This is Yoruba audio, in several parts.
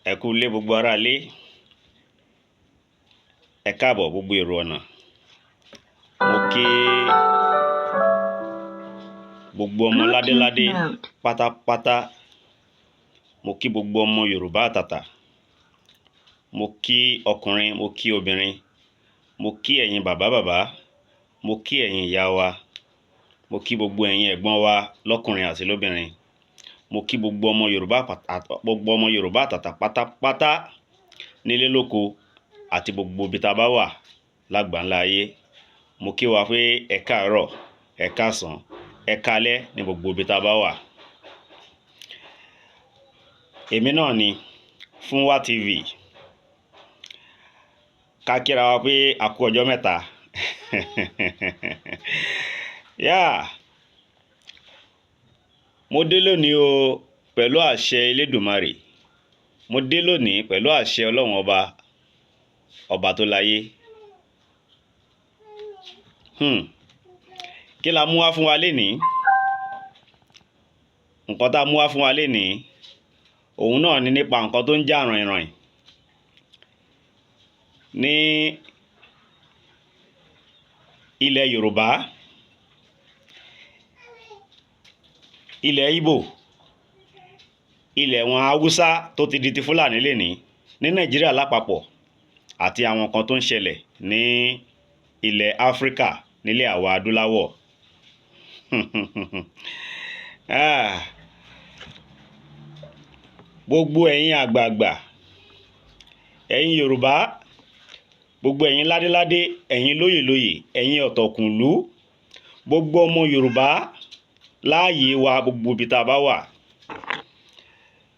Ẹ kú ilé, gbogbo ará ilé. Ẹ káàbọ̀, gbogbo èrò ọ̀nà. Mo kí gbogbo ọmọ ládéládé Bluetooth mode. pátápátá. Mo kí gbogbo ọmọ Yorùbá àtàtà. Mo kí ọkùnrin, mo kí obìnrin, mo kí ẹ̀yin bàbá bàbá, mo kí ẹ̀yin ìyá wa, mo kí gbogbo ẹ̀yin ẹ̀gbọ́n wa lọ́kùnrin àti lóbìnrin. Mo kí gbogbo ọmọ Yorùbá, gbogbo ọmọ Yorùbá àtàtà pátápátá nílé lóko àti gbogbo ibi tá a bá wà lágbàńlá ayé. Mo kí wa pé ẹ káàárọ̀, ẹ káàsán, ẹ káalẹ́ ní gbogbo ibi tá a bá wà. Èmi náà ni Fúnwá TV. Ká kíra wa pé a kú ọjọ́ mẹ́ta. Yáà, mo dé lónìí o pẹ̀lú àṣẹ Elédùmarè. Mo dé lónìí pẹ̀lú àṣẹ Ọlọ́run ọba, ọba tó láyé. Kí la mú wá fún wa lénìí? Nǹkan tá a mú wá fún wa lénìí, òun náà ni nípa nǹkan tó ń jà ràìnràìn ní ilẹ̀ Yorùbá, ilẹ̀ Ìgbò, ilẹ̀ wọn Haúsá tó ti di ti Fúlàní lénìí, ní Nàìjíríà lápapọ̀, àti àwọn nǹkan tó ń ṣẹlẹ̀ ní ilẹ̀ Áfríkà, nílẹ̀ àwa adúláwọ̀. Ah. Gbogbo ẹ̀yin àgbààgbà, ẹ̀yin Yorùbá, gbogbo ẹ̀yin ládéládé, ẹ̀yin lóyèlóyè, ẹ̀yin ọ̀tọ̀kùnlú, gbogbo ọmọ Yorùbá láàyè wa, gbogbo ibi tá a bá wà.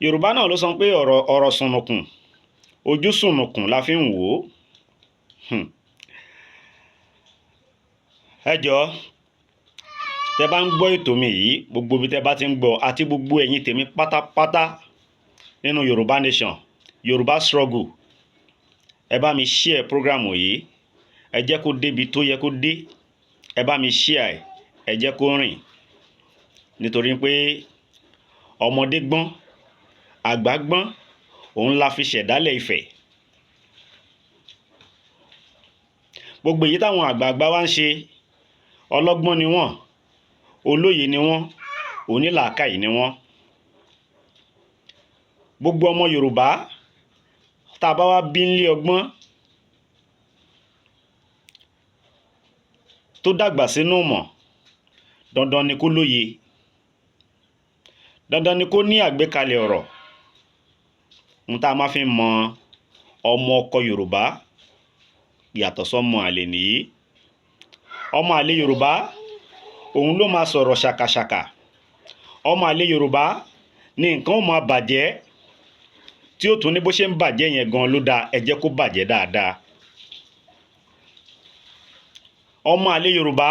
Yorùbá náà ló sọ pé ọ̀rọ̀ ọ̀rọ̀ sùnùkùn, ojú sùnùkùn la fi ń wò ó. Ẹ jọ̀ọ́, tẹ́ bá ń gbọ́ ètò mi yìí, gbogbo ibi tẹ́ bá ti ń gbọ́, àti gbogbo ẹ̀yin tèmi pátápátá nínú Yorùbá Nation, Yorùbá struggle, ẹ bá mi share program yìí. Ẹ jẹ́ kó débi tó yẹ kó dé. Ẹ bá mi share ẹ̀, ẹ jẹ́ kó rìn, nítorí pé ọmọdé gbọ́n, àgbà gbọ́n, òun la fi ṣẹ̀dálẹ̀ Ifẹ̀. Gbogbo èyí táwọn àgbààgbà wa ń ṣe, ọlọ́gbọ́n ni wọ́n, olóye ni wọ́n, onílàákàyè ni wọ́n. Gbogbo ọmọ Yorùbá tá a bá wá bí nílé ọgbọ́n, tó dàgbà sínú ìmọ̀, dandan ni kó lóye, dandan ni kó ní àgbékalẹ̀ ọ̀rọ̀. Ohun tá a máa fi mọ ọmọ ọkọ Yorùbá yàtọ̀ sọ́mọ àlè nìyí. Ọmọ àlè Yorùbá, òun ló máa sọ̀rọ̀ ṣàkàṣàkà. Ọmọ àlè Yorùbá ní nǹkan ó máa bàjẹ́, tí ó tún ní bó ṣe ń bàjẹ́ yẹn gan ló dáa, ẹ jẹ́ kó bàjẹ́ dáadáa. Ọmọ àlè Yorùbá,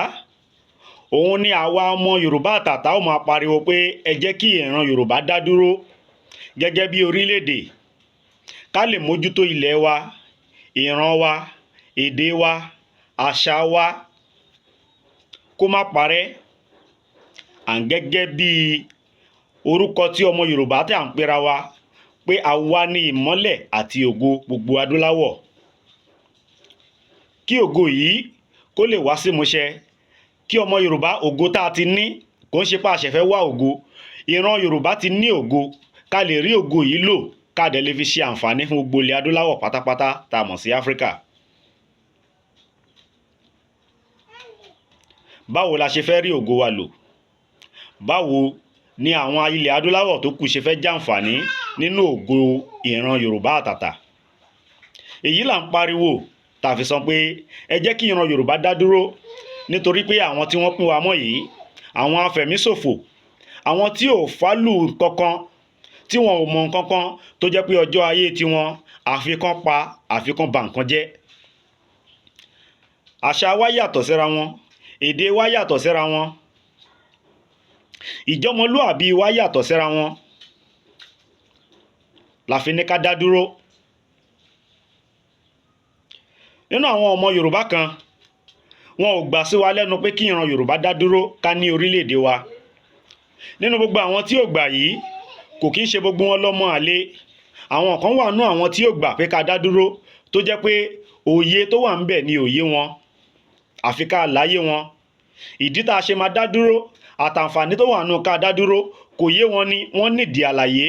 òun ni àwa ọmọ Yorùbá àtàtà ó máa pariwo pé ẹ jẹ́ kí ìran Yorùbá dá dúró gẹ́gẹ́ bí orílẹ̀-èdè, ká lè mójútó ilẹ̀ wa, ìran wa, èdè wa, àṣà wa, kó má parẹ́. À ń gẹ́gẹ́ bí orúkọ tí ọmọ Yorùbá tí à ń pera wa pé àwa ni ìmọ́lẹ̀ àti ògo gbogbo adúláwọ̀. Kí ògo yìí kó lè wá sí ìmúṣẹ, kí ọmọ Yorùbá, ògo tá a ti ní, kò ń ṣe pé a ṣẹ̀ fẹ́ wá ògo. Ìran Yorùbá ti ní ògo, ká lè rí ògo yìí lò, ká dẹ̀ lè fi ṣe àǹfààní fún gbogbo ilẹ̀ adúláwọ̀ pátápátá tá a mọ̀ sí Áfríkà. Báwo la ṣe fẹ́ rí ògo wa lò? Báwo ni àwọn ilẹ̀ adúláwọ̀ tó kù ṣe fẹ́ jàǹfààní nínú ògo ìran Yorùbá àtàtà? Èyí là ń pariwo tá a fi sọ pé ẹ jẹ́ kí ìran Yorùbá dá dúró, nítorí pé àwọn tí wọ́n pín wa mọ́ yìí, àwọn afẹ̀míṣòfò, àwọn tí ò fálù kankan, tí wọn ò mọ nǹkan kan, tó jẹ́ pé ọjọ́ ayé tiwọn àfikán pa, àfikán ba nǹkan jẹ́. Àṣà wa yàtọ̀ síra wọn, èdè wa yàtọ̀ síra wọn, ìjọmọlúàbí wa yàtọ̀ síra wọn, la fi ní ká dá dúró. Nínú àwọn ọmọ Yorùbá kan, wọn ò gbà sí wa lẹ́nu pé kí ìran Yorùbá dá dúró, ká ní orílẹ̀-èdè wa. Nínú gbogbo àwọn tí ò gbà yìí, kò kí ń ṣe gbogbo wọn lọ́mọ àlè. Àwọn kan wà nú àwọn tí ó gbà pé ká dá dúró, tó jẹ́ pé òye tó wà ń bẹ̀ ni òye wọn, àfi ká láyé wọn. Ìdí tá a ṣe máa dá dúró àtàǹfààní tó wà nù ká dá dúró kò yé wọn, ni wọ́n nídìí àlàyé.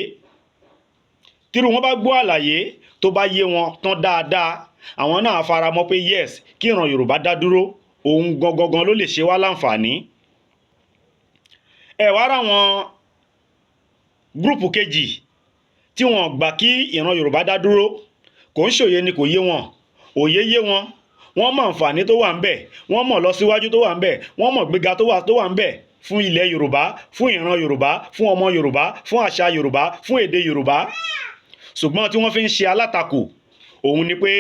Tírú wọn bá gbọ́ àlàyé tó bá yé wọn tán dáadáa, àwọn náà fara mọ́ pé yes, kí ìran Yorùbá dá dúró, òun gangan ló lè ṣe wá láǹfààní. Ẹ wá ráwọn group kejì tí wọ́n gbà kí ìran Yorùbá dá dúró, kò ń ṣòye ni kò yé wọn, òye yé wọn. Wọ́n mọ̀ àǹfààní tó wà ń bẹ̀, wọ́n mọ̀ lọ síwájú tó wà ń bẹ̀, wọ́n mọ̀ gbéga tó wà ń bẹ̀ fún ilẹ̀ Yorùbá, fún ìran Yorùbá, fún ọmọ Yorùbá, fún àṣà Yorùbá, fún èdè Yorùbá. Ṣùgbọ́n tí wọ́n fi ń ṣe alátakò òun ni pé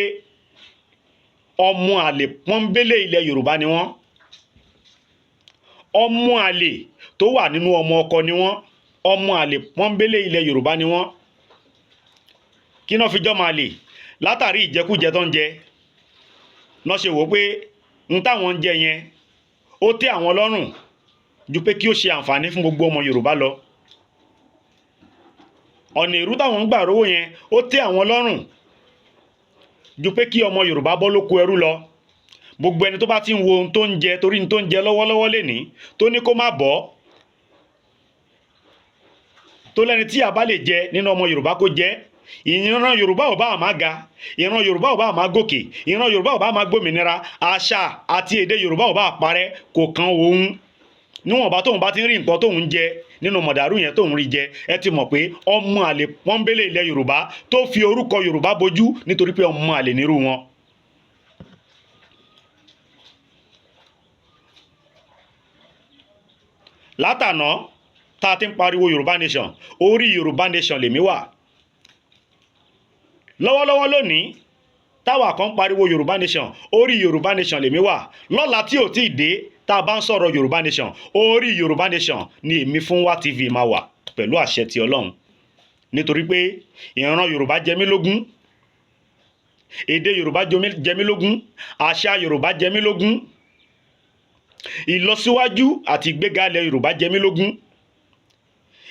ọmọ àlè pọ́nbélé ilẹ̀ Yorùbá ni wọ́n, ọmọ àlè tó wà nínú ọmọ ọkọ ni wọ́n, ọmọ àlè pọ́nbélé ilẹ̀ Yorùbá ni wọ́n. Kí náà fi jọ́mọ àlè? Látàrí ìjẹkújẹ tó ń jẹ náà ṣe wò ó pé n táwọn ń jẹ yẹn, ó tẹ́ àwọn lọ́rùn ju pé kí ó ṣe àǹfààní fún gbogbo ọmọ Yorùbá lọ. Ọ̀nà èrú táwọn ń gbà rówó yẹn, ó tẹ́ àwọn lọ́rùn ju pé kí ọmọ Yorùbá bọ́ lóko ẹrú lọ. Gbogbo ẹni tó bá ti ń wo ohun tó ń jẹ, torí ohun tó ń jẹ lọ́wọ́lọ́wọ́ lénìí, tó ní kó má bọ́, tó lẹ́ni tí a bá lè jẹ nínú ọmọ Yorùbá kó jẹ, ìran Yorùbá ò bá àmá ga, ìran Yorùbá ò bá àmá gòkè, ìran Yorùbá ò bá àmá gbòmìnira, àṣà àti èdè Yorùbá ò bá parẹ́, kò kan òun. Níwọ̀nba tóun bá ti ń rí nǹkan tóun jẹ nínú mọ̀dàrú yẹn, tóun rí jẹ, ẹ ti mọ̀ pé ọmọ àlè pọ́nbélé ilẹ̀ Yorùbá tó fi orúkọ Yorùbá bojú, nítorí pé ọmọ àlè nírú wọn. Látàná tá a ti ń pariwo Yorùbá nation, orí Yorùbá nation lèmi wà lọ́wọ́lọ́wọ́. Lónìí táwa kan pariwo Yorùbá nation, orí Yorùbá nation lèmi wà. Lọ́la tí ò tí ì dé, tá a bá ń sọ̀rọ̀ Yorùbá nation, orí Yorùbá nation ni èmi fún wa TV máa wà pẹ̀lú àṣẹ ti Ọlọ́run, nítorí pé ìran Yorùbá jẹ mí lógún, èdè Yorùbá jẹ mí lógún, àṣà Yorùbá jẹ mí lógún, ìlọsíwájú àti ìgbéga ilẹ̀ Yorùbá jẹ mí lógún,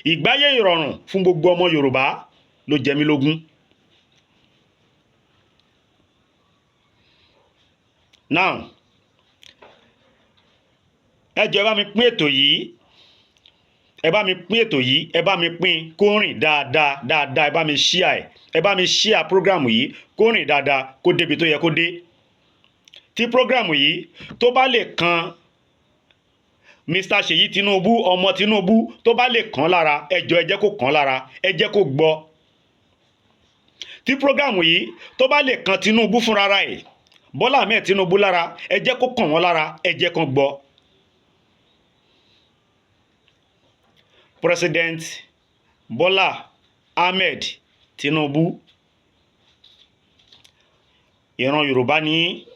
ìgbáyé ìrọ̀rùn fún gbogbo ọmọ Yorùbá ló jẹ mí lógún. Now, ẹ jọ̀ọ́, ẹ bá mi pín ètò yìí, ẹ bá mi pín ètò yìí, ẹ bá mi pín kó rìn dáadáa dáadáa. Ẹ bá mi share ẹ, ẹ bá mi share program yìí kó rìn dáadáa, kó débi tó yẹ kó dé. Tí program yìí tó bá lè kan Mr. Ṣèyí Tinubu, ọmọ Tinubu, tó bá lè kàn lára, ẹ jọ̀ọ́, ẹ jẹ́ kó kàn lára, ẹ jẹ́ kó gbọ́. Tí program yìí tó bá lè kan Tinubu fúnra ẹ̀, Bọ́lá Ahmed Tinubu lára, ẹ jẹ́ kó kàn wọ́n lára, ẹ jẹ́ kán gbọ́. President Bọ́lá Ahmed Tinubu, ìran Yorùbá ní,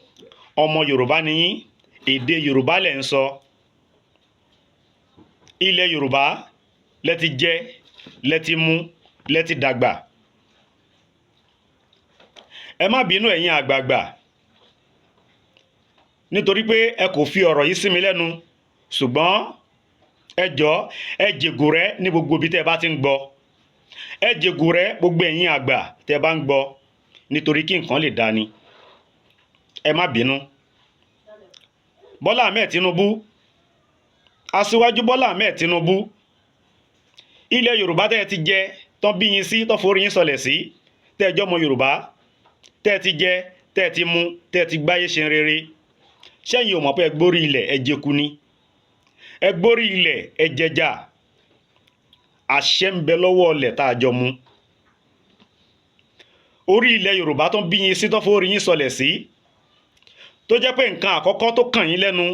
ọmọ Yorùbá ní, èdè Yorùbá lẹ̀ ń sọ, ilẹ̀ Yorùbá lẹ ti jẹ, lẹ ti mu, lẹ ti dàgbà. Ẹ má bínú, ẹ̀yin àgbààgbà, nítorí pé ẹ kò fi ọ̀rọ̀ yìí sí mi lẹ́nu, ṣùgbọ́n ẹ jọ̀ọ́, ẹ jègùrẹ́ ní gbogbo ibi tẹ́ ẹ bá ti ń gbọ́. Ẹ jègùrẹ́, gbogbo ẹ̀yin àgbà tẹ́ ẹ bá ń gbọ́, nítorí kí nǹkan lè dání. Ẹ má bínú. Bọ́lá Ahmed Tinubu, aṣíwájú Bọ́lá Ahmed Tinubu, ilẹ̀ Yorùbá tẹ́ ẹ ti jẹ, tán bí yín sí, tán forí yín sọlẹ̀ sí, tẹ́ ẹ jọ́mọ Yorùbá, tẹ́ ẹ ti jẹ, tẹ́ ẹ ti mu, tẹ́ ẹ ti gbáyé ṣe rere, ṣẹ́yìn ò mọ̀ pé ẹ gbórí ilẹ̀ ẹ jẹku ni? Ẹ gbórí ilẹ̀ ẹ jẹjà. Àṣẹ ń bẹ lọ́wọ́ ọlẹ̀ tá a jọ mu. Orí ilẹ̀ Yorùbá tán bí yín sí, tán forí yín sọlẹ̀ sí, tó jẹ́ pé nǹkan àkọ́kọ́ tó kàn yín lẹ́nu,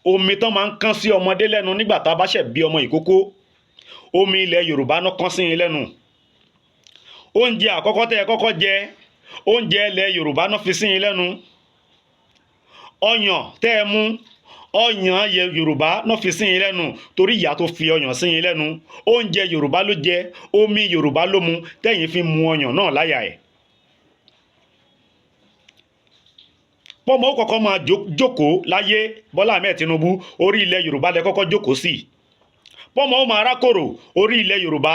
omi tán máa ń kán sí ọmọdé lẹ́nu nígbà tá a bá ṣẹ̀ bí ọmọ ìkókó, omi ilẹ̀ Yorùbá náà kán sí yín lẹ́nu. Oúnjẹ àkọ́kọ́ tẹ́ ẹ kọ́kọ́ jẹ, oúnjẹ ilẹ̀ Yorùbá náà fi sí yín lẹ́nu. Ọyàn tẹ́ ẹ mú, ọyàn Yorùbá náà fi sí yín lẹ́nu, torí ìyá tó fi ọyàn sí yín lẹ́nu, oúnjẹ Yorùbá ló jẹ, omi Yorùbá ló mu tẹ́yìn fi mu ọyàn náà láyà ẹ̀. Pọ́mọ ó kọ́kọ́ máa jókòó láyé, Bọ́lá Ahmed Tinubu, orí ilẹ̀ Yorùbá lẹ kọ́kọ́ jókòó sí. Pọ́mọ ó máa rákòrò, orí ilẹ̀ Yorùbá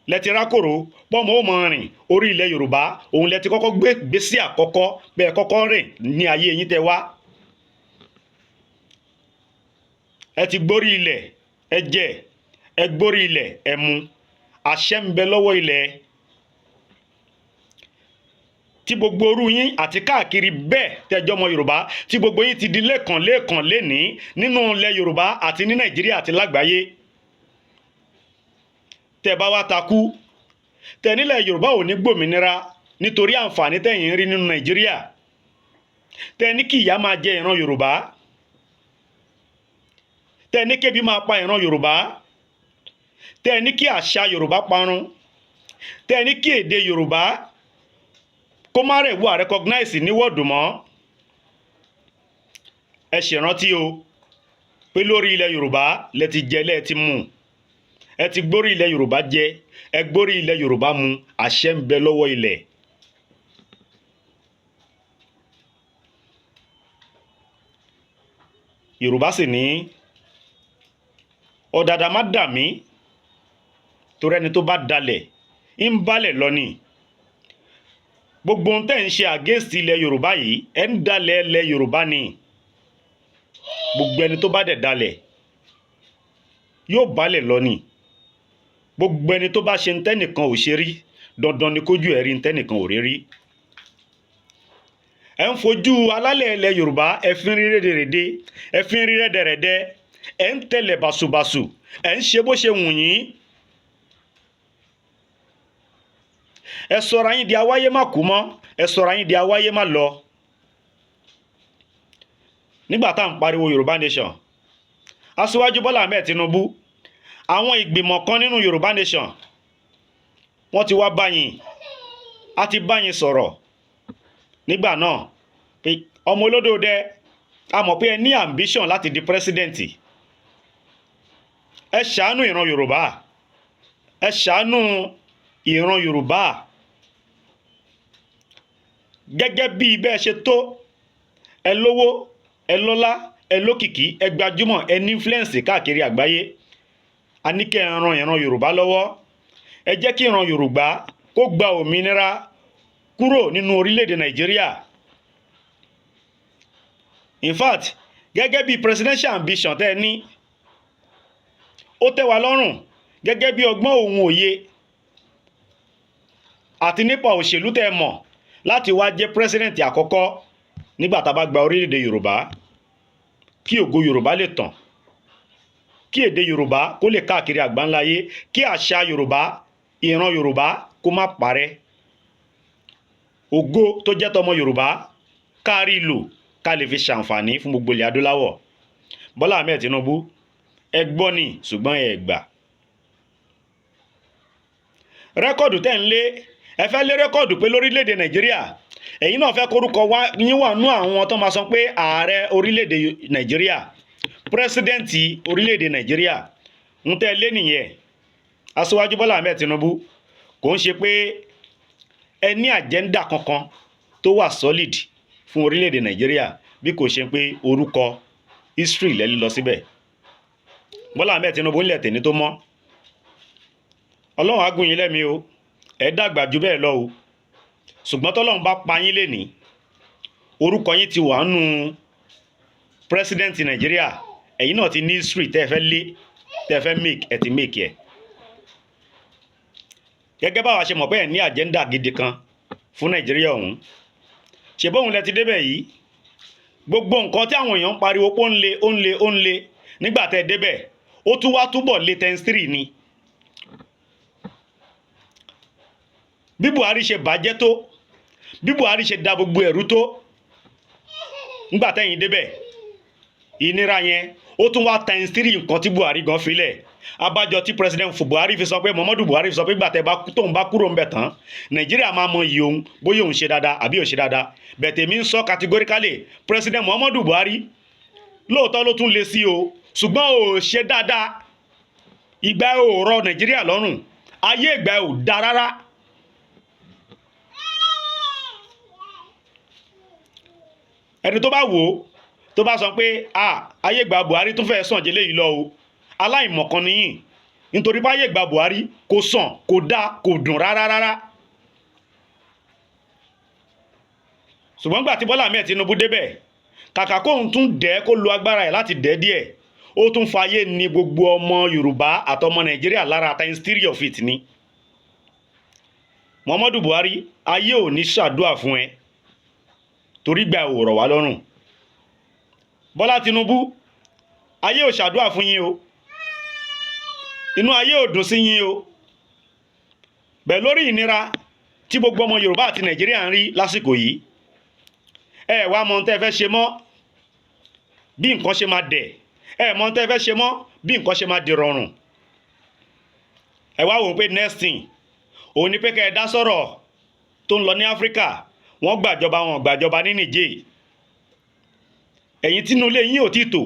Lẹ ti rákòrò pọ́mọ ó mọ rìn orí ilẹ̀ Yorùbá, òun lẹ ti kọ́kọ́ gbé gbèsè àkọ́kọ́ bẹ́ẹ̀ kọ́kọ́ rìn ní ayé yín tẹ́ wá. Ẹ ti gbórí ilẹ̀, ẹ jẹ, ẹ gbórí ilẹ̀, ẹ mu. Àṣẹ ń bẹ lọ́wọ́ ilẹ̀ tí gbogbo orú yín àti káàkiri bẹ́ẹ̀ tẹjọ́ ọmọ Yorùbá, tí gbogbo yín ti di lẹ́ẹ̀kan lẹ́ẹ̀kan lénìí nínú ilẹ̀ Yorùbá àti ní Nàìjíríà àti lágbàáyé. Tẹ́ bá wá takú tẹ́ nílẹ̀ Yorùbá ò ní gbòmìnira nítorí àǹfààní tẹ̀yin ń rí nínú Nàìjíríà, tẹ́ ní kí ìyà máa jẹ ìran Yorùbá, tẹ́ ní kébi máa pa ìran Yorùbá, tẹ́ ní kí àṣà Yorùbá parun, tẹ́ ní kí èdè Yorùbá kó má rẹ̀ wà recognize ní wọ́ọ̀dù mọ́. Ẹ ṣèrántí o pé lórí ilẹ̀ Yorùbá lẹ ti jẹ, lẹ ti mu. Ẹ ti gbórí ilẹ̀ Yorùbá jẹ, ẹ gbórí ilẹ̀ Yorùbá mu. Àṣẹ ń bẹ lọ́wọ́ ilẹ̀. Yorùbá sì ní ọ̀dàdà má dà mí, torí ẹni tó bá dalẹ̀ ń balẹ̀ lọ ni. Gbogbo ohun tẹ́ ń ṣe against ilẹ̀ Yorùbá yìí, ẹ̀ ń dalẹ̀ ilẹ̀ Yorùbá ni. Gbogbo ẹni tó bá dẹ̀ dalẹ̀ yóò balẹ̀ lọ ni. Gbogbo ẹni tó bá ṣe ń tẹ́nìkan ò ṣe rí, dandan ni kójú ẹ̀ rí ń tẹ́nìkan ò rí rí. Ẹ̀ ń fojú alálẹ̀ ilẹ̀ Yorùbá, ẹ̀ fi ń rí rédèrèdè, ẹ̀ fi ń rí rẹ́dẹ̀rẹ́dẹ́, ẹ̀ ń tẹ̀lẹ̀ bàṣubàṣu, ẹ̀ ń ṣe bó ṣe wù yín. Ẹ sọra yín di awáyé má kú mọ́, ẹ sọra yín di awáyé má lọ. Nígbà tá à ń pariwo Yorùbá Nation, Aṣíwájú Bọ́lá Ahmed Tinubu, àwọn ìgbìmọ̀ kan nínú Yorùbá Nation wọ́n ti wá báyìí, a ti báyìí sọ̀rọ̀ nígbà náà pé ọmọ olódòdẹ, a mọ̀ pé ẹ ní ambition láti di president. Ẹ ṣàánú ìran Yorùbá, ẹ ṣàánú ìran Yorùbá. Gẹ́gẹ́ bí bẹ́ẹ̀ ṣe tó, ẹ lówó, ẹ lọ́lá, ẹ lókìkí, ẹ gbajúmọ̀, ẹ ní influence káàkiri àgbáyé. A ní kẹ́ ẹ ran ìran Yorùbá lọ́wọ́. Ẹ jẹ́ kí ìran Yorùbá kó gba òmìnira kúrò nínú orílẹ̀-èdè Nàìjíríà. In fact, gẹ́gẹ́ bí presidential ambition tẹ́ ẹ ní, ó tẹ́ wa lọ́rùn gẹ́gẹ́ bí ọgbọ́n òun òye àti nípa òṣèlú tẹ́ ẹ mọ̀ láti wá jẹ́ president àkọ́kọ́ nígbà tá a bá gba orílẹ̀-èdè Yorùbá, kí ògo Yorùbá lè tàn, kí èdè Yorùbá kó lè káàkiri àgbáńláyé, kí àṣà Yorùbá, ìran Yorùbá kó má parẹ́, ògo tó jẹ́ tọmọ Yorùbá kárí lò, ká lè fi ṣàǹfààní fún gbogbo ilẹ̀ adúláwọ̀. Bọ́lá Ahmed Tinubu, ẹ gbọ́ ni, ṣùgbọ́n ẹ gbà. Record tẹ́ ń lé, ẹ fẹ́ lé record pé lórílẹ̀‐èdè Nàìjíríà, ẹ̀yin náà fẹ́ korúkọ yín wà nú àwọn tó máa sọ pé ààrẹ orílẹ̀‐èdè Nàìjíríà, president orílẹ̀‐èdè Nàìjíríà. Ń tẹ́ lé nìyẹn. Aṣíwájú Bọ́lá Ahmed Tinubu, kò ń ṣe pé ẹ ní agenda kankan tó wà solid fún orílẹ̀‐èdè Nàìjíríà, bí kò ṣe pé orúkọ history lẹ́lí lọ síbẹ̀. Bọ́lá Ahmed Tinubu, ńlẹ̀ tèmi tó mọ́, Ọlọ́run á gùn yín lẹ́mìí o, ẹ dàgbà jù bẹ́ẹ̀ lọ o. Ṣùgbọ́n tọ́lọ́run bá pa yín lénìí, orúkọ yín ti wà nù president Nàìjíríà, ẹ̀yin náà ti ní history tẹ́ ẹ fẹ́ lé, tẹ́ ẹ fẹ́ make, ẹ ti make ẹ̀. Gẹ́gẹ́ báwa ṣe mọ̀ pé ẹ̀ ní agenda gidi kan fún Nàìjíríà ọ̀hún, ṣe bóun lẹ ti débẹ̀ yìí. Gbogbo nǹkan tí àwọn èèyàn ń pariwo pé ó ń le, ó ń le, ó ń le nígbà tẹ́ ẹ débẹ̀, ó tún wá túbọ̀ le times three ni. Bí Buhari ṣe bàjẹ́ tó, bí Buhari ṣe da gbogbo ẹ̀rú tó nígbà tẹ́yìn débẹ̀, ìnira yẹn ó tún wá times three nǹkan tí Buhari gan filẹ̀. Abájọ tí president Buhari fi sọ pé, Muhammadu Buhari fi sọ pé gbà tẹ́ bá tóun bá kúrò ńbẹ̀ tán, Nàìjíríà máa mọ iye òun, bóyá òun ṣe dáadáa àbí òun ṣe dáadáa. Bẹ̀tẹ̀ mi ń sọ categorically, President Muhammadu Buhari, lóòótọ́ ló tún le sí o, ṣùgbọ́n ò ṣe dáadáa. Ìgbà ò rọ Nàìjíríà lọ́rùn, ayé ìgbà ò da rárá. Ẹni tó bá wò ó, tó bá sọ pé ayé ìgbà Buhari tún fẹ́ sàn jẹ́lé yìí lọ o, aláìmọ̀kan nìyí. Nítorí báyé gba Buhari kò sàn, kò dáa, kò dùn rárá rárá. Ṣùgbọ́n gbà tí Bọ́lá Ahmed Tinubu débẹ̀, kàkà kóun tún dẹ́ kó lo agbára ẹ̀ láti dẹ́ díẹ̀, ó tún fàyè ní gbogbo ọmọ Yorùbá àtọmọ Nàìjíríà lára times three of it ni. Muhammadu Buhari, ayé ò ní ṣàdúà fún ẹ torí gba ò rọ̀ wá lọ́rùn. Bọ́lá Tinubu, ayé ò ṣàdúà fún yín o, inú ayé ò dùn sí yín o. Bẹ́ẹ̀ lórí ìnira tí gbogbo ọmọ Yorùbá àti Nàìjíríà ń rí lásìkò yìí, ẹ wá mọ ohun tẹ́ ẹ fẹ́ ṣe mọ́ bí nǹkan ṣe máa dẹ̀, ẹ mọ ohun tẹ́ ẹ fẹ́ ṣe mọ́ bí nǹkan ṣe máa di rọrùn. Ẹ wá wò ó pé next thing òun ni pé kẹ́ ẹ dá sọ̀rọ̀ tó ń lọ ní Áfíríkà. Wọ́n gbàjọba, wọn gbàjọba ní Niger. Ẹ̀yin tínú ilé yín ò tí tò,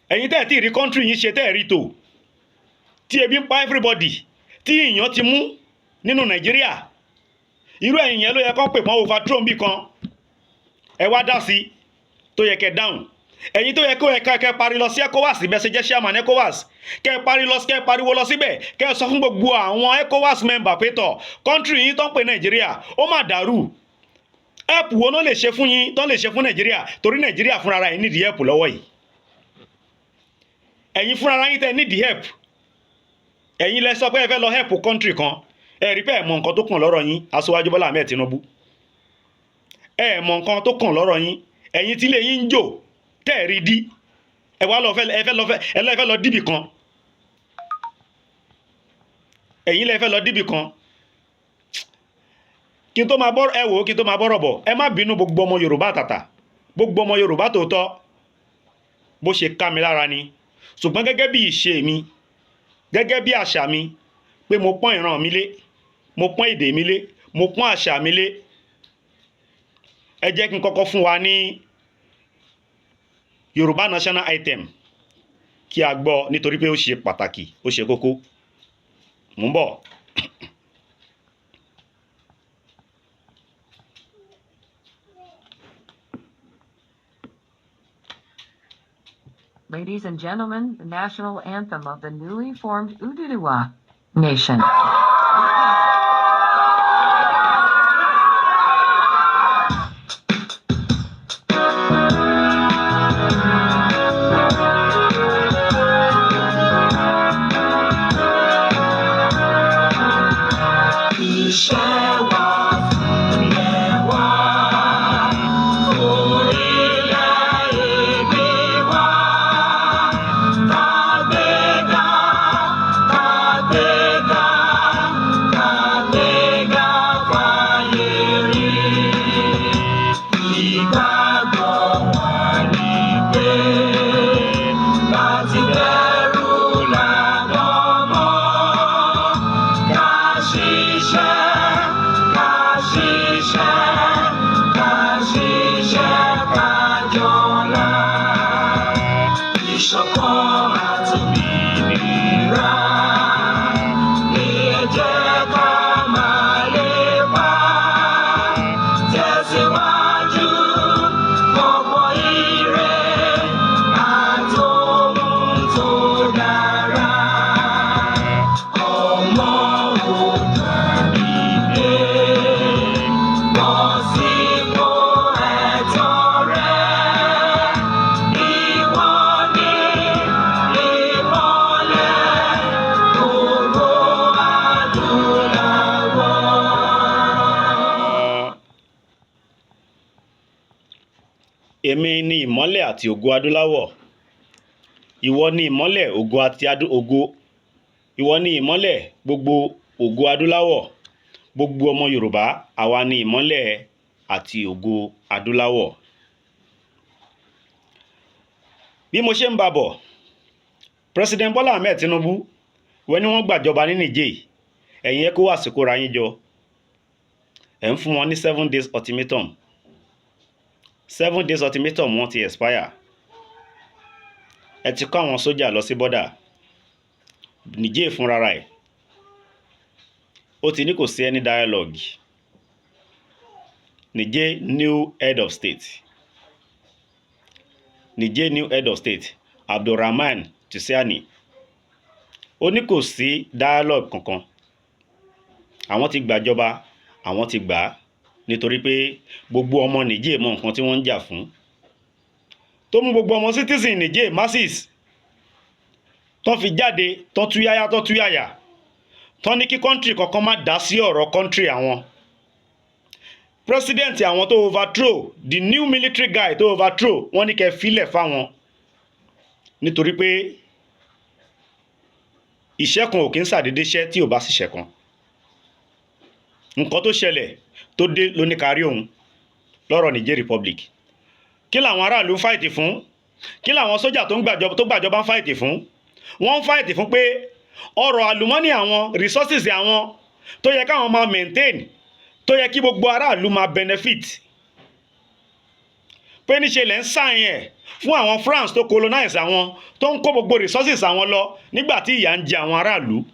ẹ̀yin tẹ́ ẹ̀ tí ì rí country yín ṣe, tẹ́ ẹ̀ rí tò, tí ebi ń pa everybody, tí ìyàn ti mú nínú Nàìjíríà, irú ẹ̀yin yẹn ló yẹ kó pè pọ́n overthrow bí kan. Ẹ wá dá sí tó yẹ kẹ́ dáhùn. Ẹ̀yin tó yẹ kó yẹ kẹ́ parí lọ sí ECOWAS, bẹ́ẹ̀ ṣe jẹ́ chairman ECOWAS, kẹ́ parí lọ, kẹ́ pariwo lọ síbẹ̀, kẹ́ sọ fún gbogbo àwọn ECOWAS member pé tọ̀, country yín tó ń pè Nàìjíríà, ó mà dàrú. Help wo ló lè ṣe fún yín tó lè ṣe fún Nàìjíríà? Torí Nàìjíríà fúnra rẹ̀ nídìí help lọ́wọ́ yìí. Ẹ̀yin fúnra yín tẹ́ nídìí help, ẹ̀yin lẹ sọ pé ẹ fẹ́ lọ help country kan. Ẹ rí pé ẹ mọ nǹkan tó kàn lọ́rọ̀ yín. Aṣíwájú Bọ́lá Ahmed Tinubu, ẹ mọ nǹkan tó kàn lọ́rọ̀ yín. Ẹ̀yin tí ilé yín ń jò tẹ́ ẹ̀ rí dí, ẹ wá lọ fẹ́ ẹ fẹ́ lọ fẹ́ ẹ lọ fẹ́ lọ díbì kan. Ẹ̀yin lẹ fẹ́ lọ díbì kan. Kí n tó máa bọ́, ẹ wò ó, kí n tó máa bọ́rọ̀ bọ̀, ẹ má bínú, gbogbo ọmọ Yorùbá àtàtà, gbogbo ọmọ Yorùbá tòótọ́, bó ṣe ká mi lára ni. Ṣùgbọ́n gẹ́gẹ́ bí ìṣe mi, gẹ́gẹ́ bí àṣà mi, pé mo pọ́n ìran mi lé, mo pọ́n èdè mi lé, mo pọ́n àṣà mi lé, ẹ jẹ́ kí n kọ́kọ́ fún wa ní Yorùbá national anthem kí a gbọ́, nítorí pé ó ṣe pàtàkì, ó ṣe kókó. Mò ń bọ̀. Ladies and gentlemen, the national anthem of the newly formed Oduduwa Nation. Iṣẹ́ wa fúnlẹ̀ wa, orílẹ̀-èdè wa. Kàgbéga, kàgbéga, kàgbéga fáyé rí. Ìgbàgbọ́ wa ni pé láti bẹ̀rù làdọ́mọ́. Ká ṣiṣẹ́, ká ṣiṣẹ́, ká ṣiṣẹ́, ká jọlá. Ìṣọ̀kan àtòmìnira ní ẹ jẹ́ ká máa lépa. Tẹ̀síwájú fọ́pọ̀ ire àtòhun tó dára. Ọmọ Oòduà dìde, bọ́ sípò ẹ̀tọ́ rẹ. Ìwọ ni ìmọ́lẹ̀ gbogbo adúláwọ̀. Èmi ni ìmọ́lẹ̀ àti ògo adúláwọ̀. Ìwọ ni ìmọ́lẹ̀ ògo àti ògo. Ìwọ ni ìmọ́lẹ̀ gbogbo ògo adúláwọ̀. Gbogbo ọmọ Yorùbá, àwa ni ìmọ́lẹ̀ àti ògo adúláwọ̀. Bí mo ṣe ń bá bọ̀, President Bola Ahmed Tinubu wọ́n ní wọ́n gbàjọba ní Niger. Ẹ̀yin ECOWAS kóra yín jọ, ẹ̀ ń fún wọn ní 7 days ultimatum. 7 days ultimatum wọ́n ti expire. Ẹ ti kó àwọn sójà lọ sí border Niger. Fúnra ẹ̀ ó ti ní kò sí any dialogue. Niger new head of state, Niger new head of state, Abdulrahman Tchiani, Ó ní kò sí dialogue kankan, àwọn ti gbàjọba, àwọn ti gbà á, nítorí pé gbogbo ọmọ Niger mọ nǹkan tí wọ́n ń jà fún, tó mú gbogbo ọmọ citizen Niger masses tó fi jáde, tó túyáyá, tó túyàyà, tó ní kí country kankan má dá sí ọ̀rọ̀ country àwọn. President àwọn tó overthrow, the new military guy tó overthrow, wọ́n ní kẹ́ filẹ̀ fáwọn, nítorí pé ìṣẹ́ kan ò kí ń ṣàdédé ṣẹ́ tí ò bá sì ṣẹ̀ kan. Nǹkan tó ṣẹlẹ̀ tó dé ló ní kárí òun lọ́rọ̀ Niger Republic. Kí làwọn aráàlú ń fight fún? Kí làwọn sójà tó gbàjọba ń fight fún? Wọ́n ń fight fún pé ọrọ̀ àlùmọ́nì àwọn, resources àwọn tó yẹ káwọn máa maintain, tó yẹ kí gbogbo aráàlú máa benefit, pé níṣe lẹ́ ń sign ẹ̀ fún àwọn France tó colonize àwọn, tó ń kó gbogbo resources àwọn lọ nígbà tí ìyà ń jẹ àwọn aráàlú.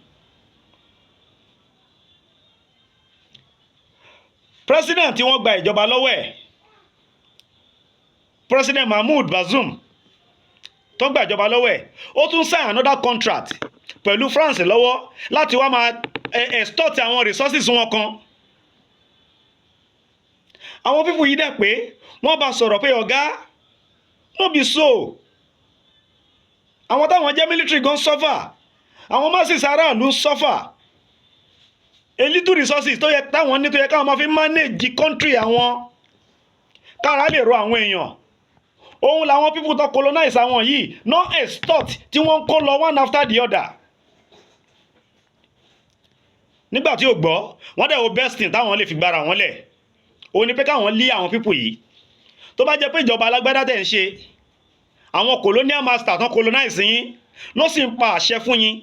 President tí wọ́n gba ìjọba lọ́wọ́ ẹ̀, President Mahmoud Bazoum tó gba ìjọba lọ́wọ́ ẹ̀, ó tún sign another contract pẹ̀lú France lọ́wọ́ láti wá máa extort àwọn resources wọn kan. Àwọn people yìí dẹ̀ pé wọ́n bá sọ̀rọ̀ pé, "Ọ̀gá, no be so. Àwọn táwọn jẹ́ military gan suffer, àwọn masses aráàlú suffer. A little resources tó yẹ táwọn ní, tó yẹ káwọn máa fi manage country àwọn, kára lè rọ àwọn èèyàn, òun làwọn people tó colonize àwọn yìí no extort tí wọ́n ń kó lọ one after the other." Nígbà tí ó gbọ́, wọ́n dẹ̀ wo best thing táwọn lè fi gbára wọn lẹ̀, ó ní pé káwọn lé àwọn people yìí. Tó bá jẹ́ pé ìjọba alágbádá tẹ̀ ń ṣe, àwọn colonial master tán colonize yín ló sì ń pa àṣẹ fún yín,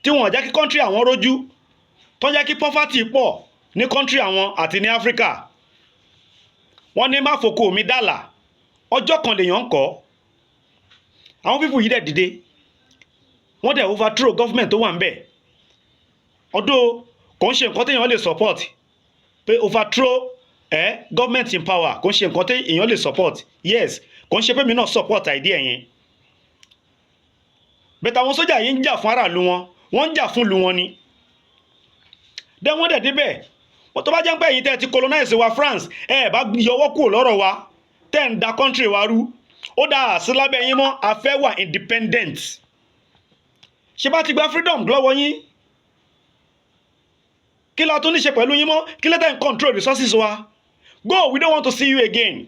tí wọ́n jẹ́ kí country àwọn rójú, tó jẹ́ kí poverty pọ̀ ní country àwọn àti ní Africa, wọ́n ní má foko mi dàlà, ọjọ́ kan lèèyàn ń kọ́. Àwọn people yìí dẹ̀ dìde, wọ́n dẹ̀ overthrow government tó wà ń bẹ̀. Although kò ń ṣe nǹkan téèyàn lè support pé overthrow government in power, kò ń ṣe nǹkan téèyàn lè support. Yes, kò ń ṣe pé mi náà support idea yẹn, but àwọn sójà yìí ń jà fún aráàlú wọn, wọ́n ń jà fún ìlú wọn ni. Then wọ́n dẹ̀ débẹ̀. Wọ́n tó bá jẹ́ pé ẹ̀yin tẹ́ ẹ ti colonize wa, France, ẹ bá yọwọ́ kúrò lọ́rọ̀ wa tẹ́ ń da country wa rú, ó dá àsí lábẹ́ yín mọ́, a fẹ́ wà independent. Ṣé bá ti gba freedom lọ́wọ́ yín, kí la tún ní ṣe pẹ̀lú yín mọ́? Kí lẹ́tẹ̀ ń control resources wa? Go, we don't want to see you again.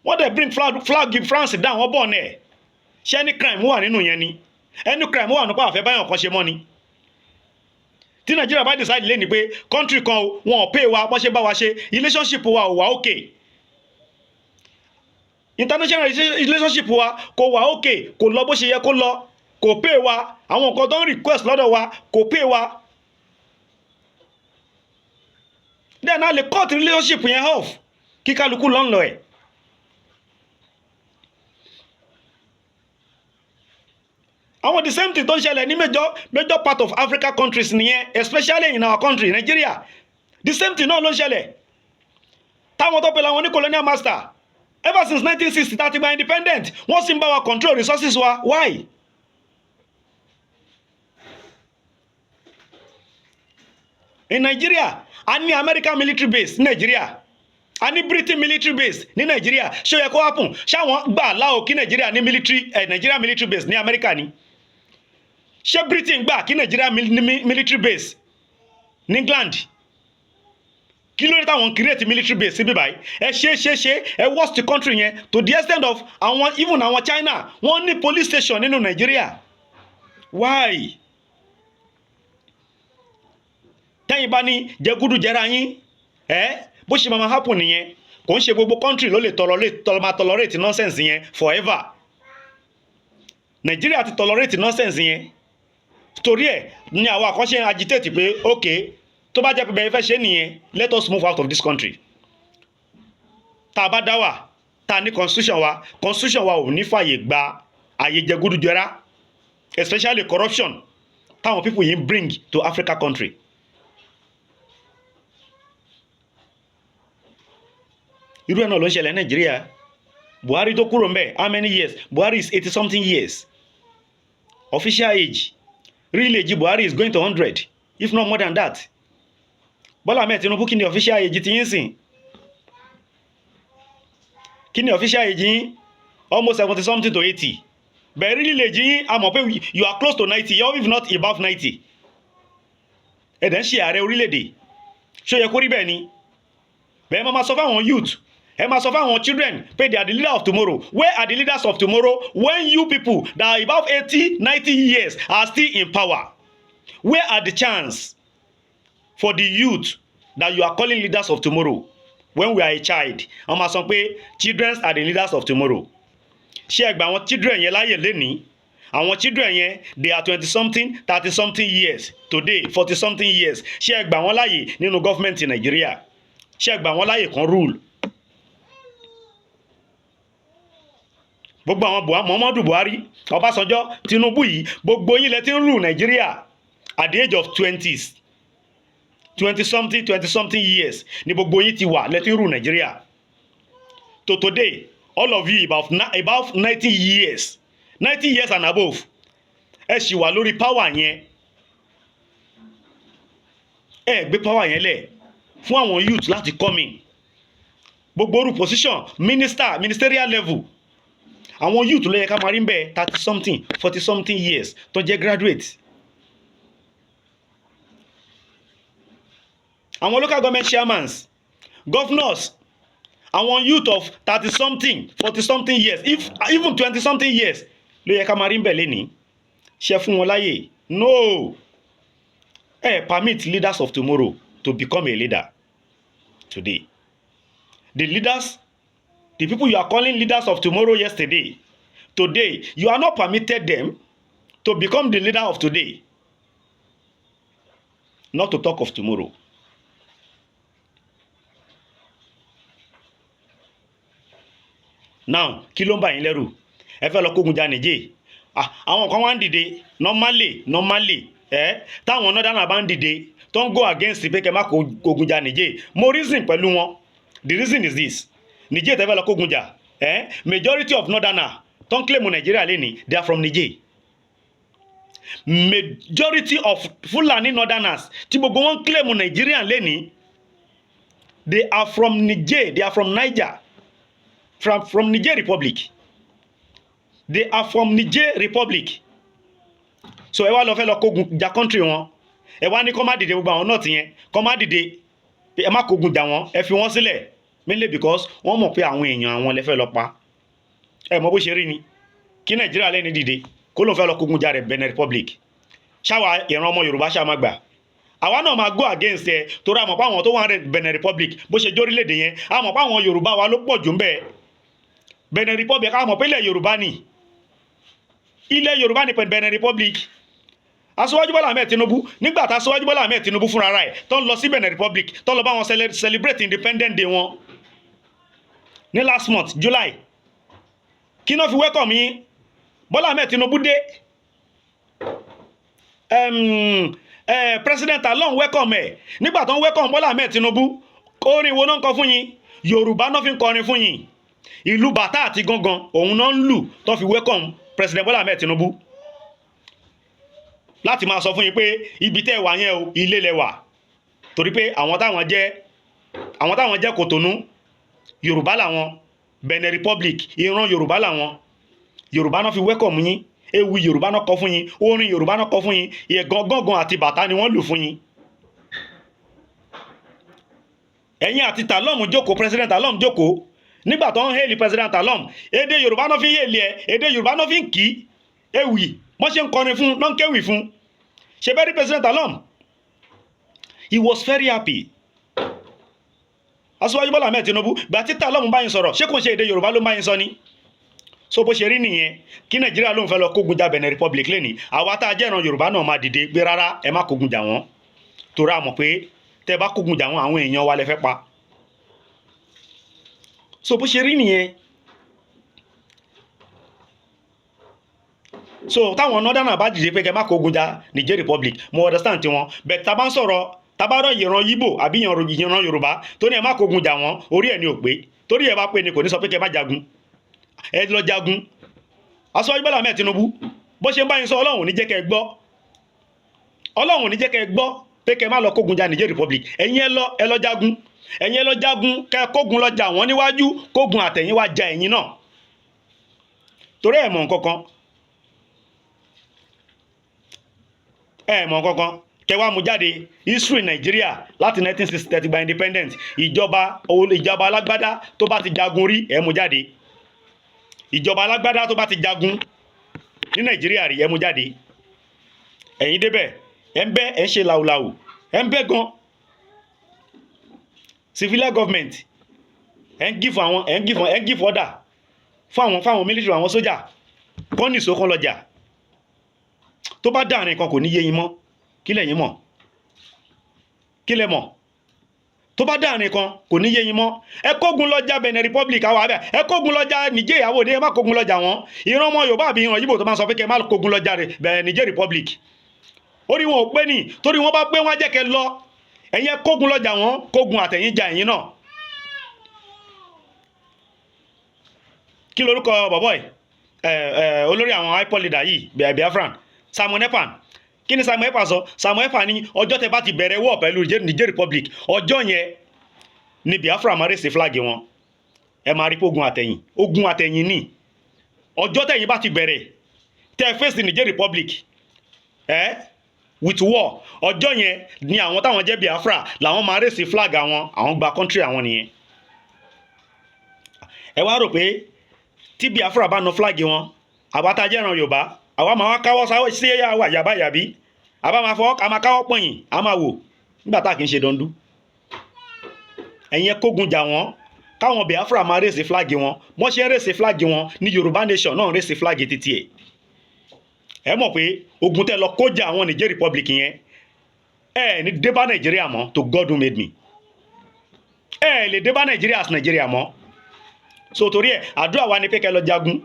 Wọ́n dẹ̀ bring flag France down, wọ́n bọ̀ nẹ̀. Ṣé any crime wà nínú yẹn ni? Any crime wà nípa àfẹ́ báyọ̀ kan ṣe mọ́ ni? Tí Nàìjíríà bá decide lé ní pé country kan o, wọn ò pay wa, bọ́n ṣe bá wa ṣe, relationship wa ò wá okay, international relationship wa kò wá okay, kò lọ bó ṣe yẹ kó lọ, kò pay wa, àwọn nǹkan tó ń request lọ́dọ̀ wa kò pay wa, then a lè cut relationship yẹn off, kí kálukú lọ́n lọ ẹ̀. Àwọn the same thing tó ń ṣẹlẹ̀ ní major part of Africa countries nìyẹn, especially in our country Nigeria. The same thing náà ló ń ṣẹlẹ̀ táwọn tó pẹ̀lú àwọn ní colonial master ever since 1960 tá a ti gba independent, wọ́n sì ń bá wa control resources wa. Why? In Nigeria, a ní American military base ní Nigeria, a ní Britain military base ní Nigeria. Ṣé ó yẹ kó happen? Ṣáwọn gbà láò kí Nigeria ní military Nigeria military base ní America ni? Ṣé Britain gbà kí Nigeria ní military base ní England? Kí ló dé táwọn create military base síbí báyìí? Ẹ ṣe ẹ worst country yẹn to the extent of àwọn, even àwọn China, wọ́n ní police station nínú Nigeria. Why? Tẹ́yìn bá ní jẹgúdújẹrá yín ẹ, bó ṣe máa happen nìyẹn. Kò ń ṣe gbogbo country ló lè máa tolerate nonsense yẹn forever. Nigeria ti tolerate nonsense yẹn, torí ẹ̀ ní àwọn àkànṣe agitate pé ok, tó bá jẹ́ pé bẹ́ẹ̀ fẹ́ ṣe nìyẹn, let us move out of this country. Tá a bá dá wà, tá a ní constitution wa, constitution wa ò ní fàyè gba àyè jẹgúdújẹrá, especially corruption táwọn people yìí bring to Africa country. Irú ẹ̀ náà ló ń ṣẹlẹ̀ ní Nàìjíríà. Buhari tó kúrò ńbẹ̀, how many years? Buhari is 80 something years official age. Real age Buhari is going to 100, if not more than that. Bọ́lá Ahmed Tinubu, kí ni official age ti yín sìn? Kí ni official age yín? Almost 70 something to 80, but real age yín, a mọ̀ pé you are close to 90, if not above 90. Ẹ dẹ̀ ń ṣe ààrẹ orílẹ̀-èdè. Ṣó yẹ kó rí bẹ́ẹ̀ ni? Bẹ́ẹ̀ máa sọ fáwọn youth, ẹ máa sọ fáwọn children pé they are the leader of tomorrow. Where are the leaders of tomorrow when you people that are about 80, 90 years are still in power? Where are the chance for the youth that you are calling leaders of tomorrow? When we are a child, wọ́n máa sọ pé children are the leaders of tomorrow. Ṣé ẹ gbà àwọn children yẹn láàyè lénìí? Àwọn children yẹn, they are 20 something, 30 something years today, 40 something years. Ṣé ẹ gbà wọ́n láàyè nínú gọ́fìmẹ̀ntì Nàìjíríà? Ṣé ẹ gbà wọ́n láàyè kan rule gbogbo àwọn Muhammadu Buhari, Ọbásanjọ́, Tinubu yìí? Gbogbo yín lẹ ti ń rule Nàìjíríà at the age of twenties, 20 something, 20 something years ni gbogbo yín ti wà lẹ ti ń rule Nàìjíríà. To today, all of you about 90 years, 90 years and above, ẹ ṣì wà lórí power yẹn. Ẹ gbé power yẹn lẹ̀ fún àwọn youth láti come in. Gbogbo orú position minister, ministerial level, àwọn youth ló yẹ ká máa rí bẹ́ẹ̀, 30 something, 40 something years tó jẹ́ graduate. Àwọn local government chairmans, governors, àwọn youth of 30 something, 40 something years, if even 20 something years ló yẹ ká máa rí bẹ́ẹ̀ lénìí. Ṣe fún wọn láyè? No. Ẹ permit leaders of tomorrow to become a leader today. The leaders, the people you are calling leaders of tomorrow yesterday, today you are not permitted them to become the leader of today, not to talk of tomorrow. Now, kí ló ń bà yín lẹ́rù? Ẹ fẹ́ lọ kógun ja Niger. Ah, àwọn kan wá ń dìde. Normally, ẹ táwọn northern bá ń dìde tó ń go against pé kẹ́ má kógun ja Niger, mo reason pẹ̀lú wọn. The reason is this: Niger tẹ́ fẹ́ lọ kógun jà, ẹ majority of northerner tó ń claim Nigeria lẹ́ni, they are from Niger. Majority of Fulani northerners tí gbogbo wọn ń claim Nigeria lẹ́ni, they are from Niger. They are from Niger, from Niger Republic. They are from Niger Republic. So ẹ wá lọ fẹ́ lọ kógun ja country wọn, ẹ wá ní kó má dìde. Gbogbo àwọn north yẹn, kó má dìde, ẹ má kógun jà wọn, ẹ fi wọn sílẹ̀, mainly because wọ́n mọ̀ pé àwọn èèyàn àwọn lẹ fẹ́ lọ pa. Ẹ mọ̀ bó ṣe rí ni kí Nàìjíríà lẹ́ni dìde kó ló ń fẹ́ lọ kógun jà rẹ̀ Benin Republic. Ṣáwa ìran ọmọ Yorùbá ṣáà má gbà? Àwa náà máa go against ẹ, torí àmọ̀ pé àwọn tó wà ní Benin Republic, bó ṣe jórílẹ̀-èdè yẹn, àmọ̀ pé àwọn Yorùbá wa ló pọ̀ jù ń bẹ̀. Benin Republic, àmọ̀ pé ilẹ̀ Yorùbá ni, ilẹ̀ Yorùbá ni Benin Republic. Aṣíwájú Bọ́lá Ahmed Tinubu, nígbà tá Aṣíwájú Bọ́lá Ahmed Tinubu fúnra rẹ̀ tó ń lọ sí Benin Republic, tó lọ bá wọn celebrate Independent Day wọn ní last month, July, kí náà fi welcome yín? Bọ́lá Ahmed Tinubu dé, President Talon welcome ẹ̀. Nígbà tó ń welcome Bọ́lá Ahmed Tinubu, orin wo náà ń kọ fún yín? Yorùbá náà fi ń kọrin fún yín. Ìlú bàtà àti gángan òun náà ń lù tó fi welcome President Bọ́lá Ahmed Tinubu, láti máa sọ fún yín pé ibi tẹ́ ẹ wà yẹn o, ilé lẹ wà, torí pé àwọn táwọn jẹ́ Kòtónú, Yorùbá làwọn. Benin Republic, ìran Yorùbá làwọn. Yorùbá náà fi welcome yín, ewì Yorùbá náà kọ fún yín, orin Yorùbá náà kọ fún yín, ìgàn gángan àti bàtà ni wọ́n lù fún yín. Ẹ̀yin àti Talon jókòó, President Talon jókòó. Nígbà tó ń hail President Talon, èdè Yorùbá náà fi ń hail ẹ, èdè Yorùbá náà fi ń kí ewì, wọ́n ṣe ń kọrin fún náà ń kéwì fún. Ṣe bẹ́ẹ̀ rí President Talon? He was very happy. Aṣíwájú Bọ́lá Ahmed Tinubu, gbà tí Talon bá yín sọ̀rọ̀, ṣé kò ń ṣe èdè Yorùbá ló ń bá yín sọ ni? So bó ṣe rí nìyẹn. Kí Nàìjíríà ló ń fẹ́ lọ kógun ja Benin Republic lẹ́ni, àwa tá a jẹ́ ìran Yorùbá náà máa dìde pé rárá, ẹ má kógun jà wọ́n, torí a mọ̀ pé tẹ́ bá kógun jà wọ́n, àwọn èèyàn wa lẹ fẹ́ pa. So bó ṣe rí nìyẹn. So táwọn northern bá dìde pé kẹ́ má kógun ja Niger Republic, mo understand tiwọn, but tá a bá ń sọ̀rọ̀, tá a bá rọ̀ ìran Yíbò àbí ìran Yorùbá tó ní ẹ má kógun jà wọ́n, orí ẹ̀ ni ò pé. Torí ẹ bá pé ni, kò ní sọ pé kẹ́ má jagun. Ẹ lọ jagun. Aṣíwájú Bọ́lá Ahmed Tinubu, bó ṣe ń bá yín sọ, Ọlọ́run ò ní jẹ́ kẹ́ ẹ gbọ́. Ọlọ́run ò ní jẹ́ kẹ́ ẹ gbọ́ pé kẹ́ ẹ má lọ kógun ja Niger Republic. Ẹ̀yin ẹ lọ, ẹ lọ jagun. Ẹ̀yin ẹ lọ jagun, kẹ́ ẹ kógun lọ jà wọ́n níwájú, kógun àtẹ̀yìn wá ja ẹ̀yin náà, torí ẹ̀ mọ̀ nǹkankan, ẹ̀ mọ̀ nǹkankan. Kẹ́ wá mú jáde history Nàìjíríà láti 1960 gba independent. Ìjọba alágbádá tó bá ti jagun rí, ẹ̀ mú jáde. Ìjọba alágbádá tó bá ti jagun ní Nàìjíríà rí, ẹ̀ mú jáde. Ẹ̀yin débẹ̀, ẹ̀ ń bẹ́, ẹ̀ ń ṣe làwùlàwù, ẹ̀ ń bẹ́ gan. Civilian government, ẹ̀ ń give àwọn, ẹ̀ ń give order fáwọn military, àwọn sójà kọ́ ní ìsókàn lọ́jà. Tó bá dáàrin kan, kò ní yé yín mọ́. Kí lẹ̀yin mọ̀? Kí lẹ mọ̀? Tó bá dáàrin kan, kò ní yé yín mọ́. Ẹ kógun lọ́jà Benin Republic, àwọn abẹ ẹ kógun lọ́jà Niger. Ìyàwó òde, ẹ má kógun lọ́jà wọn. Ìran ọmọ Yorùbá àbí ìran Yíbò tó máa sọ pé kẹ má kógun lọ́jà rẹ Niger Republic, orí wọn ò pé ní. Torí wọn bá pé, wọn á jẹ́ kẹ́ lọ. Ẹ̀yin ẹ kógun lọ́jà wọn, kógun àtẹ̀yìn ja ẹ̀yin náà. Kí lorúkọ bọ̀bọ̀ ẹ̀ ẹ̀ olórí àwọn IPOB leader yìí, Biafran, Simon Ekpa? Kí ni Simon Ekpa sọ? Simon Ekpa ní ọjọ́ tẹ́ bá ti bẹ̀rẹ̀ war pẹ̀lú Niger Republic, ọjọ́ yẹn ni Biafra máa raise flag wọn. Ẹ máa rí pé ogun àtẹ̀yìn, ogun àtẹ̀yìn ní. Ọjọ́ tẹ̀yìn bá ti bẹ̀rẹ̀, tẹ́ face Niger Republic with war, ọjọ́ yẹn ni àwọn táwọn jẹ́ Biafra làwọn máa raise flag àwọn. Àwọn gba country àwọn nìyẹn. Ẹ wá rò pé tí Biafra bá na flag wọn, àwa tá a jẹ́ ìran Yorùbá, àwa máa wá káwọ́ sí àwa yàbá yàbí àbá máa fọwọ́, a máa káwọ́ pọ̀nyìn, a máa wò nígbà tá a kì í ṣe dandu. Ẹ̀yin ẹ kógun jà wọ́n, káwọn Biafra máa raise flag wọn. Wọ́n ṣe ń raise flag wọn ní Yorùbá nation náà ń raise flag títí ẹ̀. Ẹ mọ̀ pé ogun tẹ́ lọ kójà àwọn Niger Republic yẹn, ẹ ní dé bá Nàìjíríà mọ́. To God who made me, ẹ lè dé bá Nàìjíríà as Nàìjíríà mọ́. So torí ẹ, àdúrà wa ni pé kẹ́ lọ jagun.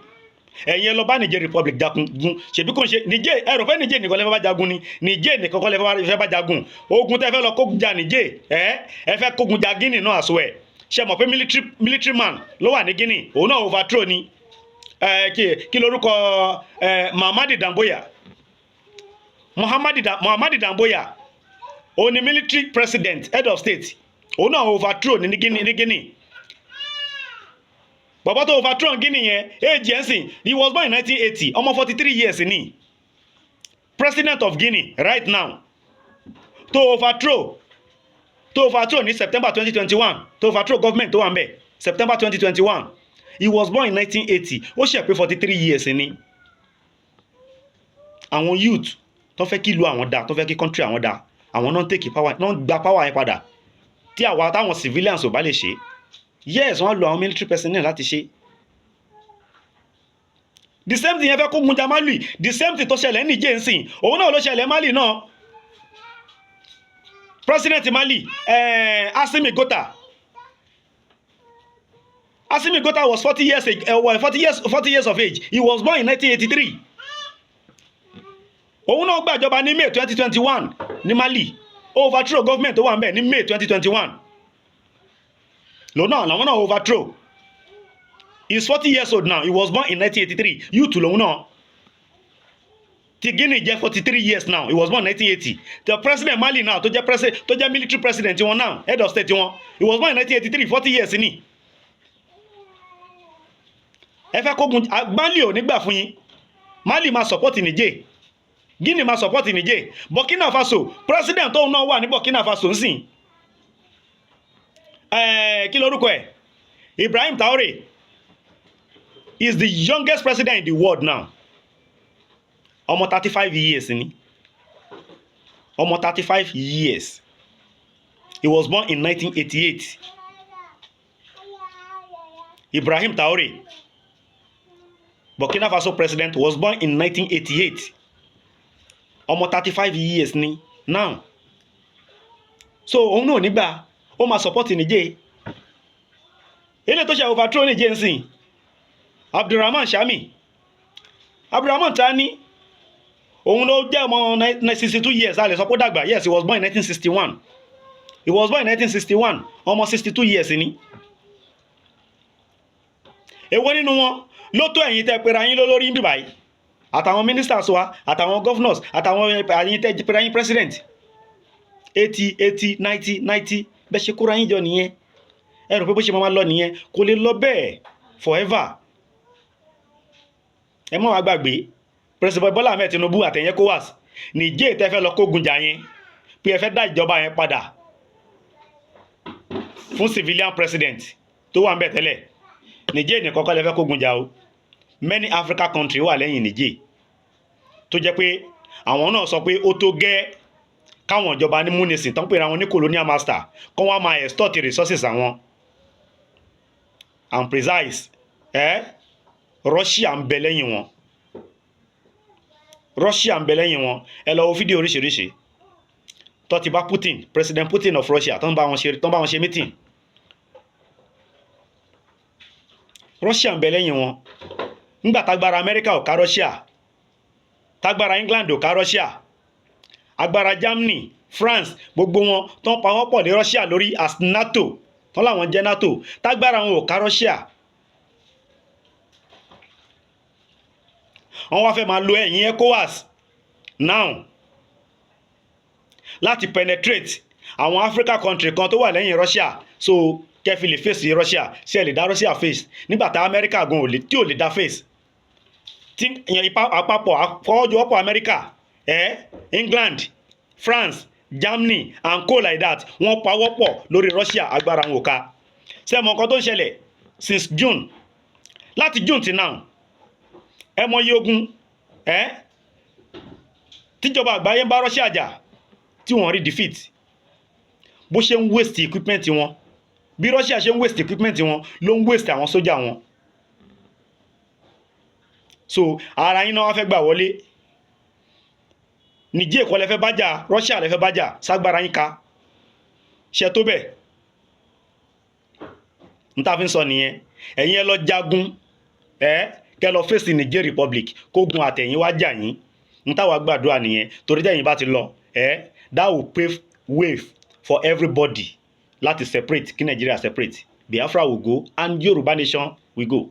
Ẹ̀yin ẹ lọ bá Niger Republic jagun gun. Ṣèbí kò ń ṣe Niger, ẹ rò pé Niger nìkan lè fẹ́ bá jagun ni? Niger nìkan kọ́ lè fẹ́ bá jagun. Ogun tẹ́ fẹ́ lọ kógun ja Niger, ẹ fẹ́ kógun ja Guinea náà àṣọ ẹ̀. Ṣe mọ̀ pé military man ló wà ní Guinea? Òun náà overthrow ni. Ẹ kí lorúkọ ẹ? Mamadi Doumbouya, Muhammadi Doumbouya, òun ni military president, head of state. Òun náà overthrow ní Guinea. Ní Guinea, bàbá tó overthrow Guinea yẹn, age ẹ̀ ń sìn, he was born in 1980, ọmọ 43 years ni president of Guinea right now, tó overthrow ní September 2021, tó overthrow government tó wà ń bẹ̀ September 2021. He was born in 1980, ó ṣe pé 43 years ni. Àwọn youth tó fẹ́ kí ìlú àwọn dáa, tó fẹ́ kí country àwọn dáa, àwọn náà ń take power, náà ń gba power yẹn padà. Tí àwa táwọn civilians ò bá lè ṣe, yes, wọ́n lo àwọn military personnel láti ṣe. The same thing yẹn fẹ́ kógun ja Mali. The same thing tó ṣẹlẹ̀ ní Niger nsìn, òun náà ló ṣẹlẹ̀ Mali náà. President Mali, Assimi Goita. Assimi Goita was 40 years of age. He was born in 1983. Òun náà gbàjọba ní May 2021 ní Mali. Overthrow government tó wà ń bẹ̀ ní May 2021 lòun náà, làwọn náà overthrow. He is 40 years old now. He was born in 1983. Youth lòun náà. Ti Guinea jẹ́ 43 years now. He was born in 1980. The president Mali now, tó jẹ́ president, tó jẹ́ military president wọn now, head of state wọn, he was born in 1983, 40 years ni. Ẹ fẹ́ kógun Mali, ò ní gbà fún yín. Mali máa support Niger, Guinea máa support Niger. Burkina Faso president tóun náà wà ní Burkina Faso ń sìn, kí lorúkọ ẹ̀? Ibrahim Traore is the youngest president in the world now. Ọmọ 35 years ni, ọmọ 35 years. He was born in 1988. Ibrahim Traore, Burkina Faso president, was born in 1988. Ọmọ 35 years ni now. So òun náà nígbà ó máa support Niger. Eléyìí tó ṣe overthrow Niger nsìn, Abdulrahman Tchiani, Abdulrahman Tchiani, òun ló jẹ́ ọmọ 62 years. A lè sọ pé ó dàgbà. Yes, he was born in 1961. He was born in 1961. Ọmọ 62 years ni. Èwo nínú wọn ló tó ẹ̀yin tẹ́ pera yín lólórí ń bì báyìí? Àtàwọn ministers wa, àtàwọn governors, àtàwọn ẹ̀yin tẹ́ pera yín president, 80, 80, 90, 90, bẹ́ẹ̀ ṣe kóra yín jọ nìyẹn. Ẹ rò pé bó ṣe máa lọ nìyẹn? Kò lè lọ bẹ́ẹ̀ forever. Ẹ má wàá gbàgbé, President Bola Ahmed Tinubu àtẹ̀yìn ECOWAS, Niger tẹ́ fẹ́ lọ kógun jà yẹn, pé ẹ fẹ́ dá ìjọba yẹn padà fún civilian president tó wà ń bẹ̀ tẹ́lẹ̀, Niger nìkan kọ́ lẹ fẹ́ kógun jà o. Many Africa country wà lẹ́yìn Niger, tó jẹ́ pé àwọn náà sọ pé ó tó gẹ́ káwọn ìjọba ní múnisìn tán pèrè àwọn ní colonial master kọ́ wọ́n máa extort resources àwọn. And precise, Russia ń bẹ lẹ́yìn wọn. Russia ń bẹ lẹ́yìn wọn. Ẹ lọ wo fídíò oríṣiríṣi tó ti bá Putin, President Putin of Russia, tó ń bá wọn ṣe meeting. Russia ń bẹ lẹ́yìn wọn. Nígbà tágbára Amẹ́ríkà ò ká Russia, tágbára England ò ká Russia, agbára Germany, France, gbogbo wọn tó ń pa wọ́n pọ̀ lé Russia lórí as NATO, tó láwọn jẹ́ NATO, tágbára wọn ò ká Russia, wọ́n wá fẹ́ máa lo ẹ̀yìn ECOWAS now láti penetrate àwọn Africa country kan tó wà lẹ́yìn Russia, so kẹfì lè face Russia. Ṣe ẹ lè dá Russia face nígbà tá Amẹ́ríkà gan tí ò lè dá face, tí àpapọ̀ àfọwọ́jọwọ́pọ̀ Amẹ́ríkà, England, France, Germany and co like that, wọ́n pawọ́pọ̀ lórí Russia, agbára wọn ò ká? Ṣé ẹ mọ nǹkan tó ń ṣẹlẹ̀ since June, láti June till now? Ẹ mọ iye ogun tíjọba àgbáyé ń bá Russia jà tí wọ́n rí defeat, bó ṣe ń waste equipment wọn. Bí Russia ṣe ń waste equipment wọn ló ń waste àwọn sójà wọn. So ara yín náà wá fẹ́ gbà wọlé. Niger kọ́ lẹ fẹ́ bá jà, Russia lẹ fẹ́ bá jà. Ságbára yín ká ṣe tó bẹ́ẹ̀? N ta fi ń sọ nìyẹn. Ẹ̀yin ẹ lọ jagun, ẹ kẹ́ lọ fèsì Niger Republic, kógun àtẹ̀yìn wá jà yín. N táwa gbàdúrà nìyẹn, torí tẹ̀yìn bá ti lọ, that will pave way for everybody láti separate, kí Nigeria separate. Biafra will go and Yorùbá nation will go.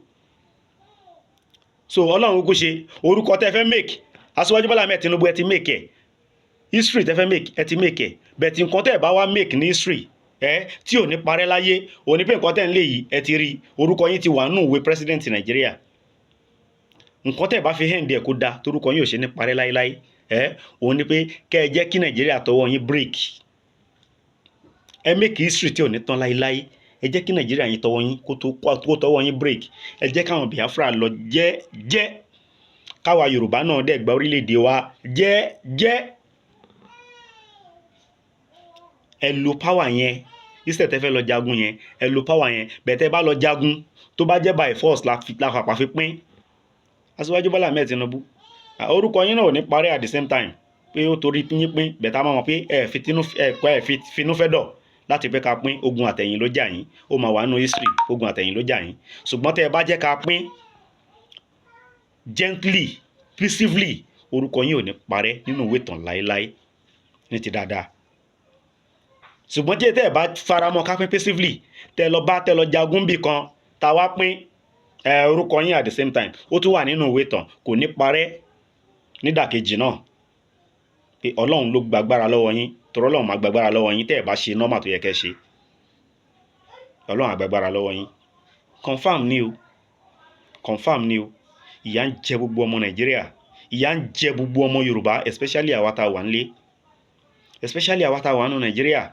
So Ọlọ́run kò ṣe orúkọ tẹ́ fẹ́ make. Aṣíwájú Bọ́lá Ahmed Tinubu, ẹ ti make ẹ̀. History tẹ́ fẹ́ make, ẹ ti make ẹ̀. But nǹkan tẹ́ ẹ bá wá make ní history ẹ tí ò ní parẹ́ láyé, ò ní pé nǹkan tẹ́ ń lé yìí, ẹ ti rí orúkọ yín ti wà nínú ìwé president Nàìjíríà. Nǹkan tẹ́ ẹ bá fi hẹ́ǹdì ẹ̀ kó da torúkọ yín ò ṣe ní parẹ́ láéláé, òun ni pé kẹ́ ẹ jẹ́ kí Nàìjíríà tọwọ́ yín break. Ẹ make history tí ò ní tán láéláé. Ẹ jẹ́ kí Nàìjíríà yín tọwọ́ yín kó tọwọ́ yín break. Ẹ jẹ́ káwọn Biafra lọ jẹ́ jẹ́, káwa Yorùbá náà dẹ̀ gba orílẹ̀-èdè wa jẹ́ jẹ́. Ẹ lo power yẹn instead tẹ́ fẹ́ lọ jagun yẹn. Ẹ lo power yẹn bẹ́ẹ̀. Tẹ́ bá lọ jagun, tó bá jẹ́ by force la fàpà fi pín, Aṣíwájú Bọ́lá Ahmed Tinubu, orúkọ yín náà ò ní parẹ́. At the same time, pé ó torí yín pín bẹ̀tà, máa mọ̀ pé ẹ fi tinú ẹ kọ́ ẹ fi finú fẹ́ dọ̀ láti pé ká pín. Ogun àtẹ̀yìn ló jà yín, ó máa wà nínú history, ogun àtẹ̀yìn ló jà yín. Ṣùgbọ́n tẹ́ ẹ bá jẹ́ ká pín gently, peacefully, orúkọ yín ò ní parẹ́ nínú ìwé ìtàn láéláé ní ti dáadáa. Ṣùgbọ́n tí tẹ́ ẹ bá faramọ́ ká pín peacefully, tẹ́ lọ bá tẹ́ lọ jagun bì kan, tá wá pín, orúkọ yín at the same time ó tún wà nínú ìwé ìtàn, kò ní parẹ́ nídàkejì náà, pé Ọlọ́run ló gbàgbára lọ́wọ́ yín. Torí Ọlọ́run máa gbàgbára lọ́wọ́ yín tẹ́ ẹ bá ṣe normal tó yẹ kẹ́ ṣe. Ọlọ́run á gbàgbára lọ́wọ́ yín. Confam ni o, confam ni o. Ìyà ń jẹ gbogbo ọmọ Nàìjíríà, ìyà ń jẹ gbogbo ọmọ Yorùbá, especially àwa tá a wà nílé, especially àwa tá a wà nínú Nàìjíríà,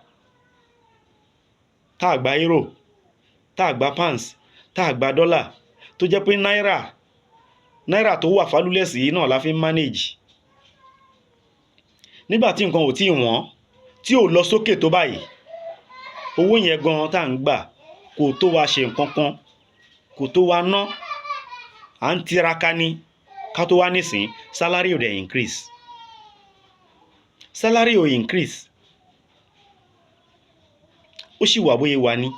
tá a gba euro, tá a gba pounds, tá a gba dollar, tó jẹ́ pé náírà náírà tó wà valueless yìí náà la fi ń manage. Nígbà tí nǹkan ò tí ì wọ́n, tí ò lọ sókè tó báyìí, owó yẹn gan tá à ń gbà kò tó wa ṣe nǹkan kan, kò tó wa ná. À ń tiraka ní ká tó wá nísìn. Salary ò dẹ̀ increase, salary ò increase, ó sì wà bóyá wà ní.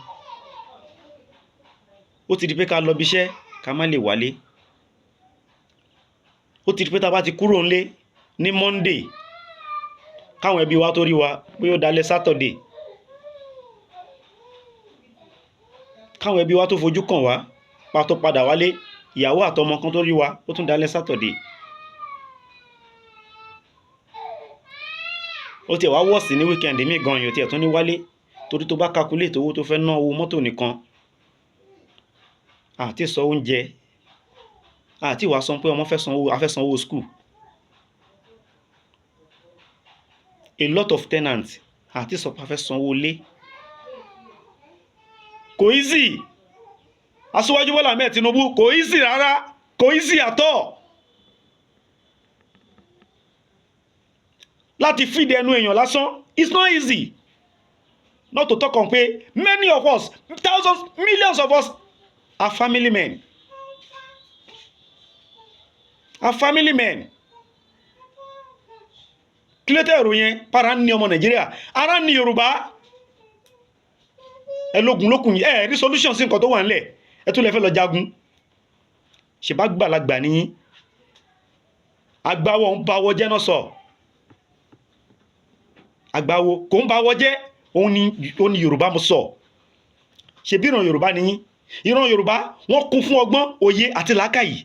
Ó ti di pé ká lọ bí iṣẹ́, ká má lè wálé. Ó ti di pé tá a bá ti kúrò ńlé ní Monday, káwọn ẹbí wa tó rí wa, pé ó dalẹ̀ Saturday káwọn ẹbí wa tó fojú kàn wá, pa tó padà wálé, ìyàwó àtọmọ kan tó rí wa, ó tún dalẹ̀ Saturday. Ó tiẹ̀ wá wọ̀sí ní weekend míì gan, èèyàn tiẹ̀ tún ní wálé, torí tó bá calculate owó tó fẹ́ ná, owó mọ́tò nìkan, àti sọ oúnjẹ, àti wàá sọ pé ọmọ fẹ́ sanwó, a fẹ́ sanwó school, a lot of tenants, àti sọ pé a fẹ́ sanwó ilé. Kò easy, Aṣíwájú Bọ́lá Ahmed Tinubu, kò easy rárá, kò easy at all láti feed ẹnu èèyàn lásán. It's not easy, not to talk on pé many of us, thousands, millions of us are family men, are family men. Kílódé ẹ̀rọ yẹn para ń ní ọmọ Nàìjíríà, ara ń ní Yorùbá? Ẹ lógun lókun yìí, ẹ rí solution sí nǹkan tó wà nílẹ̀, ẹ tún lè fẹ́ lọ jagun. Ṣèbá gbàlagbà níyìn, agbáwọ̀ ń báwọ̀ jẹ́ náà sọ, àgbáwo kò ń báwọ̀ jẹ́. Òun ni ó ní Yorùbá mo sọ. Ṣebí ìran Yorùbá nìyí? Ìran Yorùbá, wọ́n kún fún ọgbọ́n, òye àti làákàyè.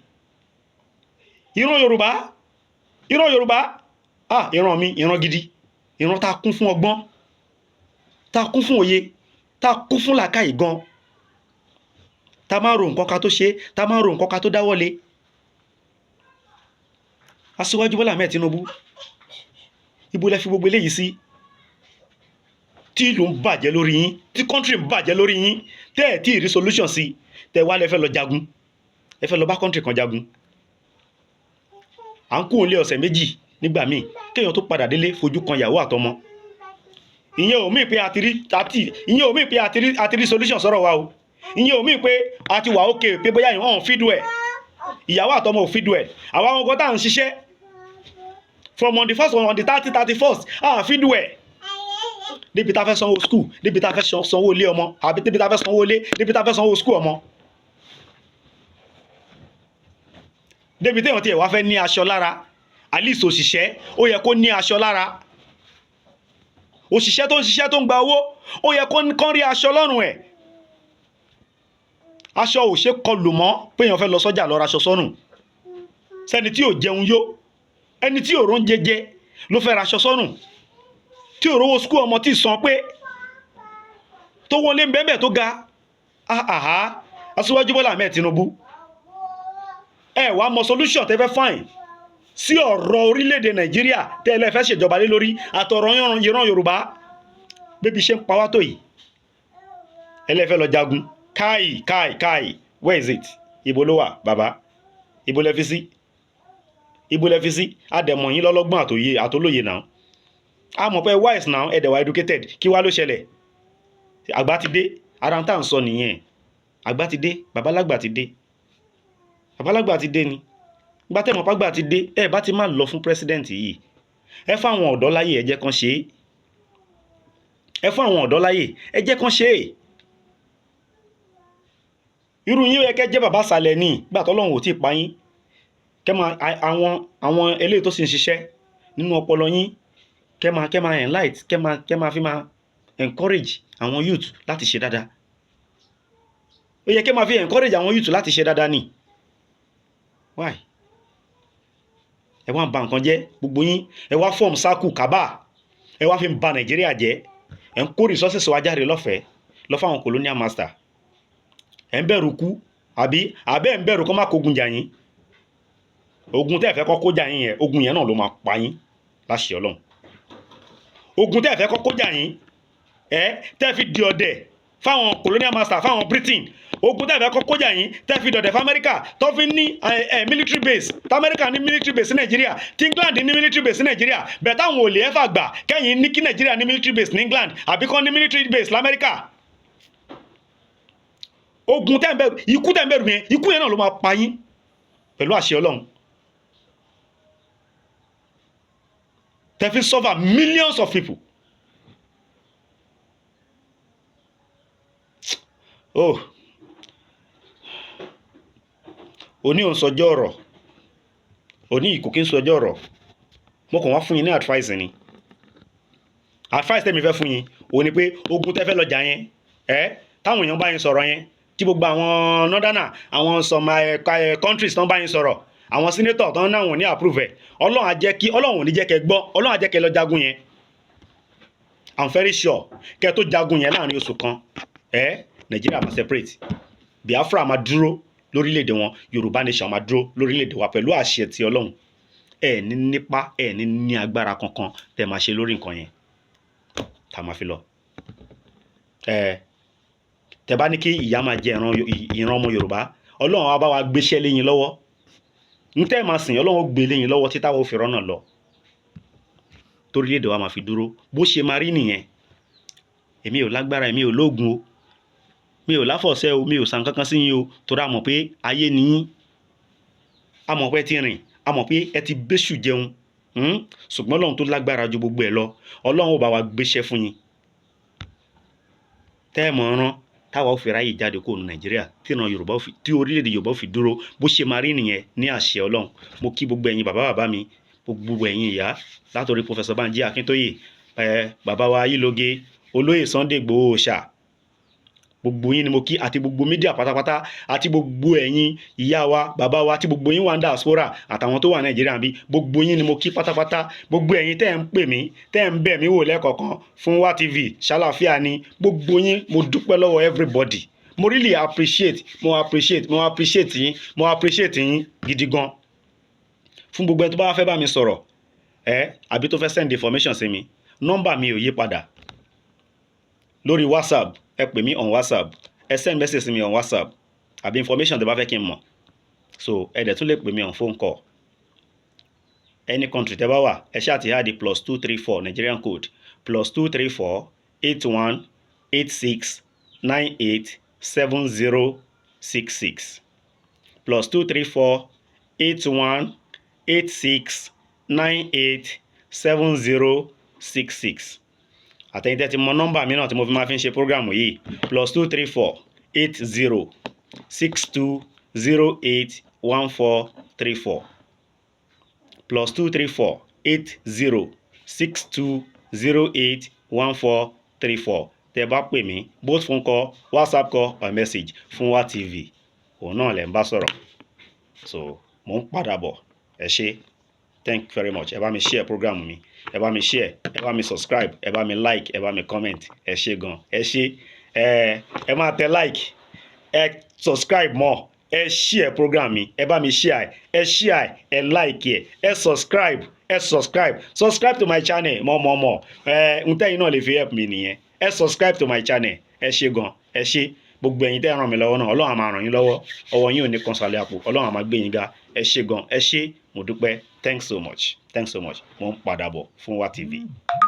Ìran Yorùbá, ìran Yorùbá, ah, ìran mi, ìran gidi, ìran tá a kún fún ọgbọ́n, tá a kún fún òye, tá a kún fún làákàyè gan, tá a máa ro nǹkan ká tó ṣe, tá a máa ro nǹkan ká tó dáwọ́lé. Aṣíwájú Bọ́lá Ahmed Tinubu, ibo lẹ fi gbogbo eléyìí sí tí ìlú ń bàjẹ́ lórí yín, tí country ń bàjẹ́ lórí yín, tẹ́ ẹ̀ tí ì rí solution sí, tẹ́ wá lẹ fẹ́ lọ jagun, ẹ fẹ́ lọ bá country kan jagun? À ń kú òun lé ọ̀sẹ̀ 2 nígbà míì kéèyàn tó padà délé fojú kan ìyàwó àtọmọ. Ìyẹn ò mí pé a ti rí àti ìyẹn ò mí pé a ti rí solution sọ̀rọ̀ wa o. Ìyẹn ò mí pé a ti wà ókè, pé bóyá ìwọ̀n fídùú ẹ̀, ìyàwó àtọmọ ò fídùú ẹ̀. Àwa àwọn ọkọ tá à ń ṣiṣẹ́ from on the first, on the 30, 31st, à fídùú ẹ̀ débi tá a fẹ́ sanwó school, débi tá a fẹ́ sanwó ilé ọmọ, àbí débi tá a fẹ́ sanwó ilé, débi tá a fẹ́ sanwó school ọmọ, débi téèyàn tiẹ̀ wá fẹ́ ní aṣọ lára. At least òṣìṣẹ́, ó yẹ kó ní aṣọ lára. Òṣìṣẹ́ tó ń ṣiṣẹ́, tó ń gba owó, ó yẹ kó kán rí aṣọ lọ́rùn ẹ̀. Aṣọ ò ṣe kọlù mọ́ pé èèyàn fẹ́ lọ sọ́jà lọ raṣọ sọ́rùn. Sẹ́ni tí ò jẹun yó, ẹni tí ò róúnjẹ jẹ ló fẹ́ raṣọ sọ́rùn, tí ò rówó school ọmọ tí ì san, pé tó wọlé ń bẹ́ẹ̀ tó ga. Àhá, Aṣíwájú Bọ́lá Ahmed Tinubu, ẹ wàá mọ solution tẹ́ fẹ́ fine sí ọ̀rọ̀ orílẹ̀-èdè Nàìjíríà tẹ́ ẹ lẹ́ fẹ́ ṣèjọba lé lórí, àtọ̀rọ̀ ìran Yorùbá, bébí ṣe ń pa wá tó yìí, ẹ lẹ́ fẹ́ lọ jagun. Káì káì káì, where is it? Ibo ló wà, bàbá? Ibo lẹ fi sí? Ibo lẹ fi sí? Àdẹ̀mọ̀ yín lọ́lọ́gbọ́n àtòye àtolóye náà. A mọ̀ pé wise now, ẹ dẹ̀ wá educated. Kí wá ló ṣẹlẹ̀? Àgbà ti dé. Ara ń tà ń sọ nìyẹn. Àgbà ti dé, babalágbà ti dé, babalágbà ti dé ni. Gbàtẹ́mọ̀ pàgbà ti dé, ẹ bá ti má lọ fún president yìí. Ẹ fáwọn ọ̀dọ́ láyè, ẹ jẹ́ kán ṣe é. Ẹ fún àwọn ọ̀dọ́ láyè, ẹ jẹ́ kán ṣe é. Irú yín ó yẹ kẹ́ jẹ́ bàbá àsàlẹ̀ ní gbà tọ́lọ́run ò tí ì pa yín, kẹ́ máa àwọn eléyìí tó sì ń ṣiṣẹ́ nínú ọpọlọ yín, kẹ́ máa enlight, kẹ́ máa fi máa encourage àwọn youth láti ṣe dáadáa. Ó yẹ kẹ́ máa fi encourage àwọn youth láti ṣe dáadáa ni. Why ẹ wá ń ba nǹkan jẹ́? Gbogbo yín, ẹ wá form circle cabal, ẹ wá fi ń ba Nàìjíríà jẹ́. Ẹ ń kó resources wa jáde lọ́fẹ̀ẹ́ lọ fáwọn colonial master. Ẹ ń bẹ̀rù kú, àbí àbẹ́ ẹ̀ ń bẹ̀rù kó má kógun jà yín? Ogun tẹ́ ẹ fẹ́ kọ́ kó jà yín yẹn, ogun yẹn náà ló máa pa yín láṣẹ Ọlọ́run. Ogun tẹ́ ẹ fẹ́ kọ́ kó jà yín, ẹ tẹ́ ẹ fi di ọ̀dẹ̀ fáwọn colonial master, fáwọn Britain, ogun tẹ́ ẹ fẹ́ kọ́ kó jà yín, tẹ́ ẹ fi dọ̀dẹ̀ fún Amẹ́ríkà, tó fi ní ẹ military base, tí Amẹ́ríkà ní military base ní Nàìjíríà, tí England ní military base ní Nàìjíríà, bẹ́ẹ̀ táwọn ò lè ẹ́fà gbà kẹ́yìn ní kí Nàìjíríà ní military base ní England, àbí kọ́ ní military base lamẹ́ríkà. Ogun tẹ́ ń bẹ̀rù, ikú tẹ́ ń bẹ̀rù yẹn, ikú yẹn náà ló máa pa yín pẹ̀lú àṣẹ Ọlọ́run. Tẹ́ fi suffer millions of people. Oh, òní ò ń sọjọ́ ọ̀rọ̀, òní kò kí ń sọjọ́ ọ̀rọ̀. Mo kàn wá fún yín ní advice ni. Advice tẹ́mi fẹ́ fún yín òun ni pé ogun tẹ́ fẹ́ lọ jà yẹn, ẹ táwọn èèyàn bá yín sọ̀rọ̀ yẹn, tí gbogbo àwọn northerner, àwọn some countries tán bá yín sọ̀rọ̀, àwọn senator tán náà wọ́n ní approve ẹ̀, Ọlọ́run á jẹ́ kí, Ọlọ́run ò ní jẹ́ kẹ́ gbọ́. Ọlọ́run á jẹ́ kẹ́ lọ jagun yẹn. I'm very sure, kẹ́ tó jagun yẹn láàrin oṣù kan ẹ, Nàìjíríà máa separate, Biafra máa dúró lórílẹ̀‐èdè wọn, Yorùbá nation máa dúró lórílẹ̀‐èdè wa pẹ̀lú àṣẹ ti Ọlọ́run. Ẹ ní nípa, ẹ ní ní agbára kankan tẹ́ máa ṣe lórí nǹkan yẹn tá a máa fi lọ. Ẹ tẹ́ bá ní kí ìyà máa jẹ ìran ọmọ Yorùbá, Ọlọ́run á bá wa gbéṣẹ́ lé yín lọ́wọ́. Ń tẹ́ máa sìn, Ọlọ́run ó gbé lé yín lọ́wọ́ títí táwọn ò fi rọ́nà lọ, torílẹ̀-èdè wa máa fi dúró. Bó ṣe máa rí nìyẹn. Èmi ò lágbára, èmi ò lóògùn o, mi ò láfọ̀ṣẹ́ o, mi ò sàn kankan sí yín o, torí a mọ̀ pé ayé ni yín, a mọ̀ pé ẹ ti rìn, a mọ̀ pé ẹ ti bẹ́ṣù jẹun. Ṣùgbọ́n Ọlọ́run tó lágbára ju gbogbo ẹ̀ lọ, Ọlọ́run ó bá wa gbéṣẹ́ fún yín tẹ́ ẹ mọ̀ ọ́n, táwa ó fi ráyè jáde kúrò ní Nàìjíríà, tí ìran Yorùbá ó fi, tí orílẹ̀-èdè Yorùbá ó fi dúró. Bó ṣe máa rí nìyẹn ní àṣẹ Ọlọ́run. Mo kí gbogbo ẹ̀yin bàbá bàbá mi, gbogbo ẹ̀yin ìyá, látòrí Professor Banji Akíntóyè, ẹ bàbá wa Ayílóge, olóyè Sunday Igboho ṣá, gbogbo yín ni mo kí, àti gbogbo media pátápátá, àti gbogbo ẹ̀yin ìyá wa, bàbá wa, àti gbogbo yín wà ní diaspora, àtàwọn tó wà Nàìjíríà bí, gbogbo yín ni mo kí pátápátá. Gbogbo ẹ̀yin tẹ́ ẹ̀ ń pè mí, tẹ́ ẹ̀ ń bẹ̀ mí wò lẹ́ẹ̀kọ̀ọ̀kan fún Wa TV, ṣàlàáfíà ni gbogbo yín. Mo dúpẹ́ lọ́wọ́ everybody. Mo really appreciate, mo appreciate, mo appreciate yín, mo appreciate yín gidi gan. Fún gbogbo ẹni tó bá fẹ́ bá mi sọ̀rọ̀ ẹ, àbí tó fẹ́ send information sí mi, nọ́mbà mi ò yí padà. Lórí WhatsApp, ẹ pè mí on WhatsApp, ẹ send message sí mi on WhatsApp, àbí information tó bá fẹ́ kí n mọ̀. So ẹ dẹ̀ tún lè pè mí on phone call. Any country tẹ́ bá wà, ẹ ṣáà ti add +234, Nigerian code, +234 81 86 98 70 66, +234 81 86 98 70 66. Àtẹ̀yin tẹ́ ti mọ nọ́mbà mi náà tí mo fi máa fi ń ṣe program yìí, +234 80 62 08 14 34, +234 80 62 08 14 34. Tẹ́ bá pè mí, both phone call, WhatsApp call or message, fún Wa TV, òun náà lẹ̀ ń bá sọ̀rọ̀. So mò ń padà bọ̀. Ẹ ṣé, thank you very much. Ẹ bá mi share program mi, ẹ bá mi share, ẹ bá mi subscribe, ẹ bá mi like, ẹ bá mi comment. Ẹ ṣé gan, ẹ ṣé. Ẹ ẹ máa tẹ like, ẹ subscribe mọ́, ẹ share program mi, ẹ bá mi share, ẹ share, ẹ like, ẹ subscribe, ẹ subscribe, subscribe to my channel mọ́ mọ́ mọ́. Ẹ ń tẹ́yìn náà lè fi help mi nìyẹn. Ẹ subscribe to my channel. Ẹ ṣé gan, ẹ ṣé. Gbogbo ẹ̀yin tẹ́ ẹ ràn mí lọ́wọ́ náà, Ọlọ́run á máa ràn yín lọ́wọ́. Ọwọ́ yín ò ní kan sàlẹ̀ àpò. Ọlọ́run á máa gbé yín ga. Ẹ ṣé gan, ẹ ṣé, mo dúpẹ́. Thanks so much, thanks so much. Mo ń padà bọ̀ fún Wa TV.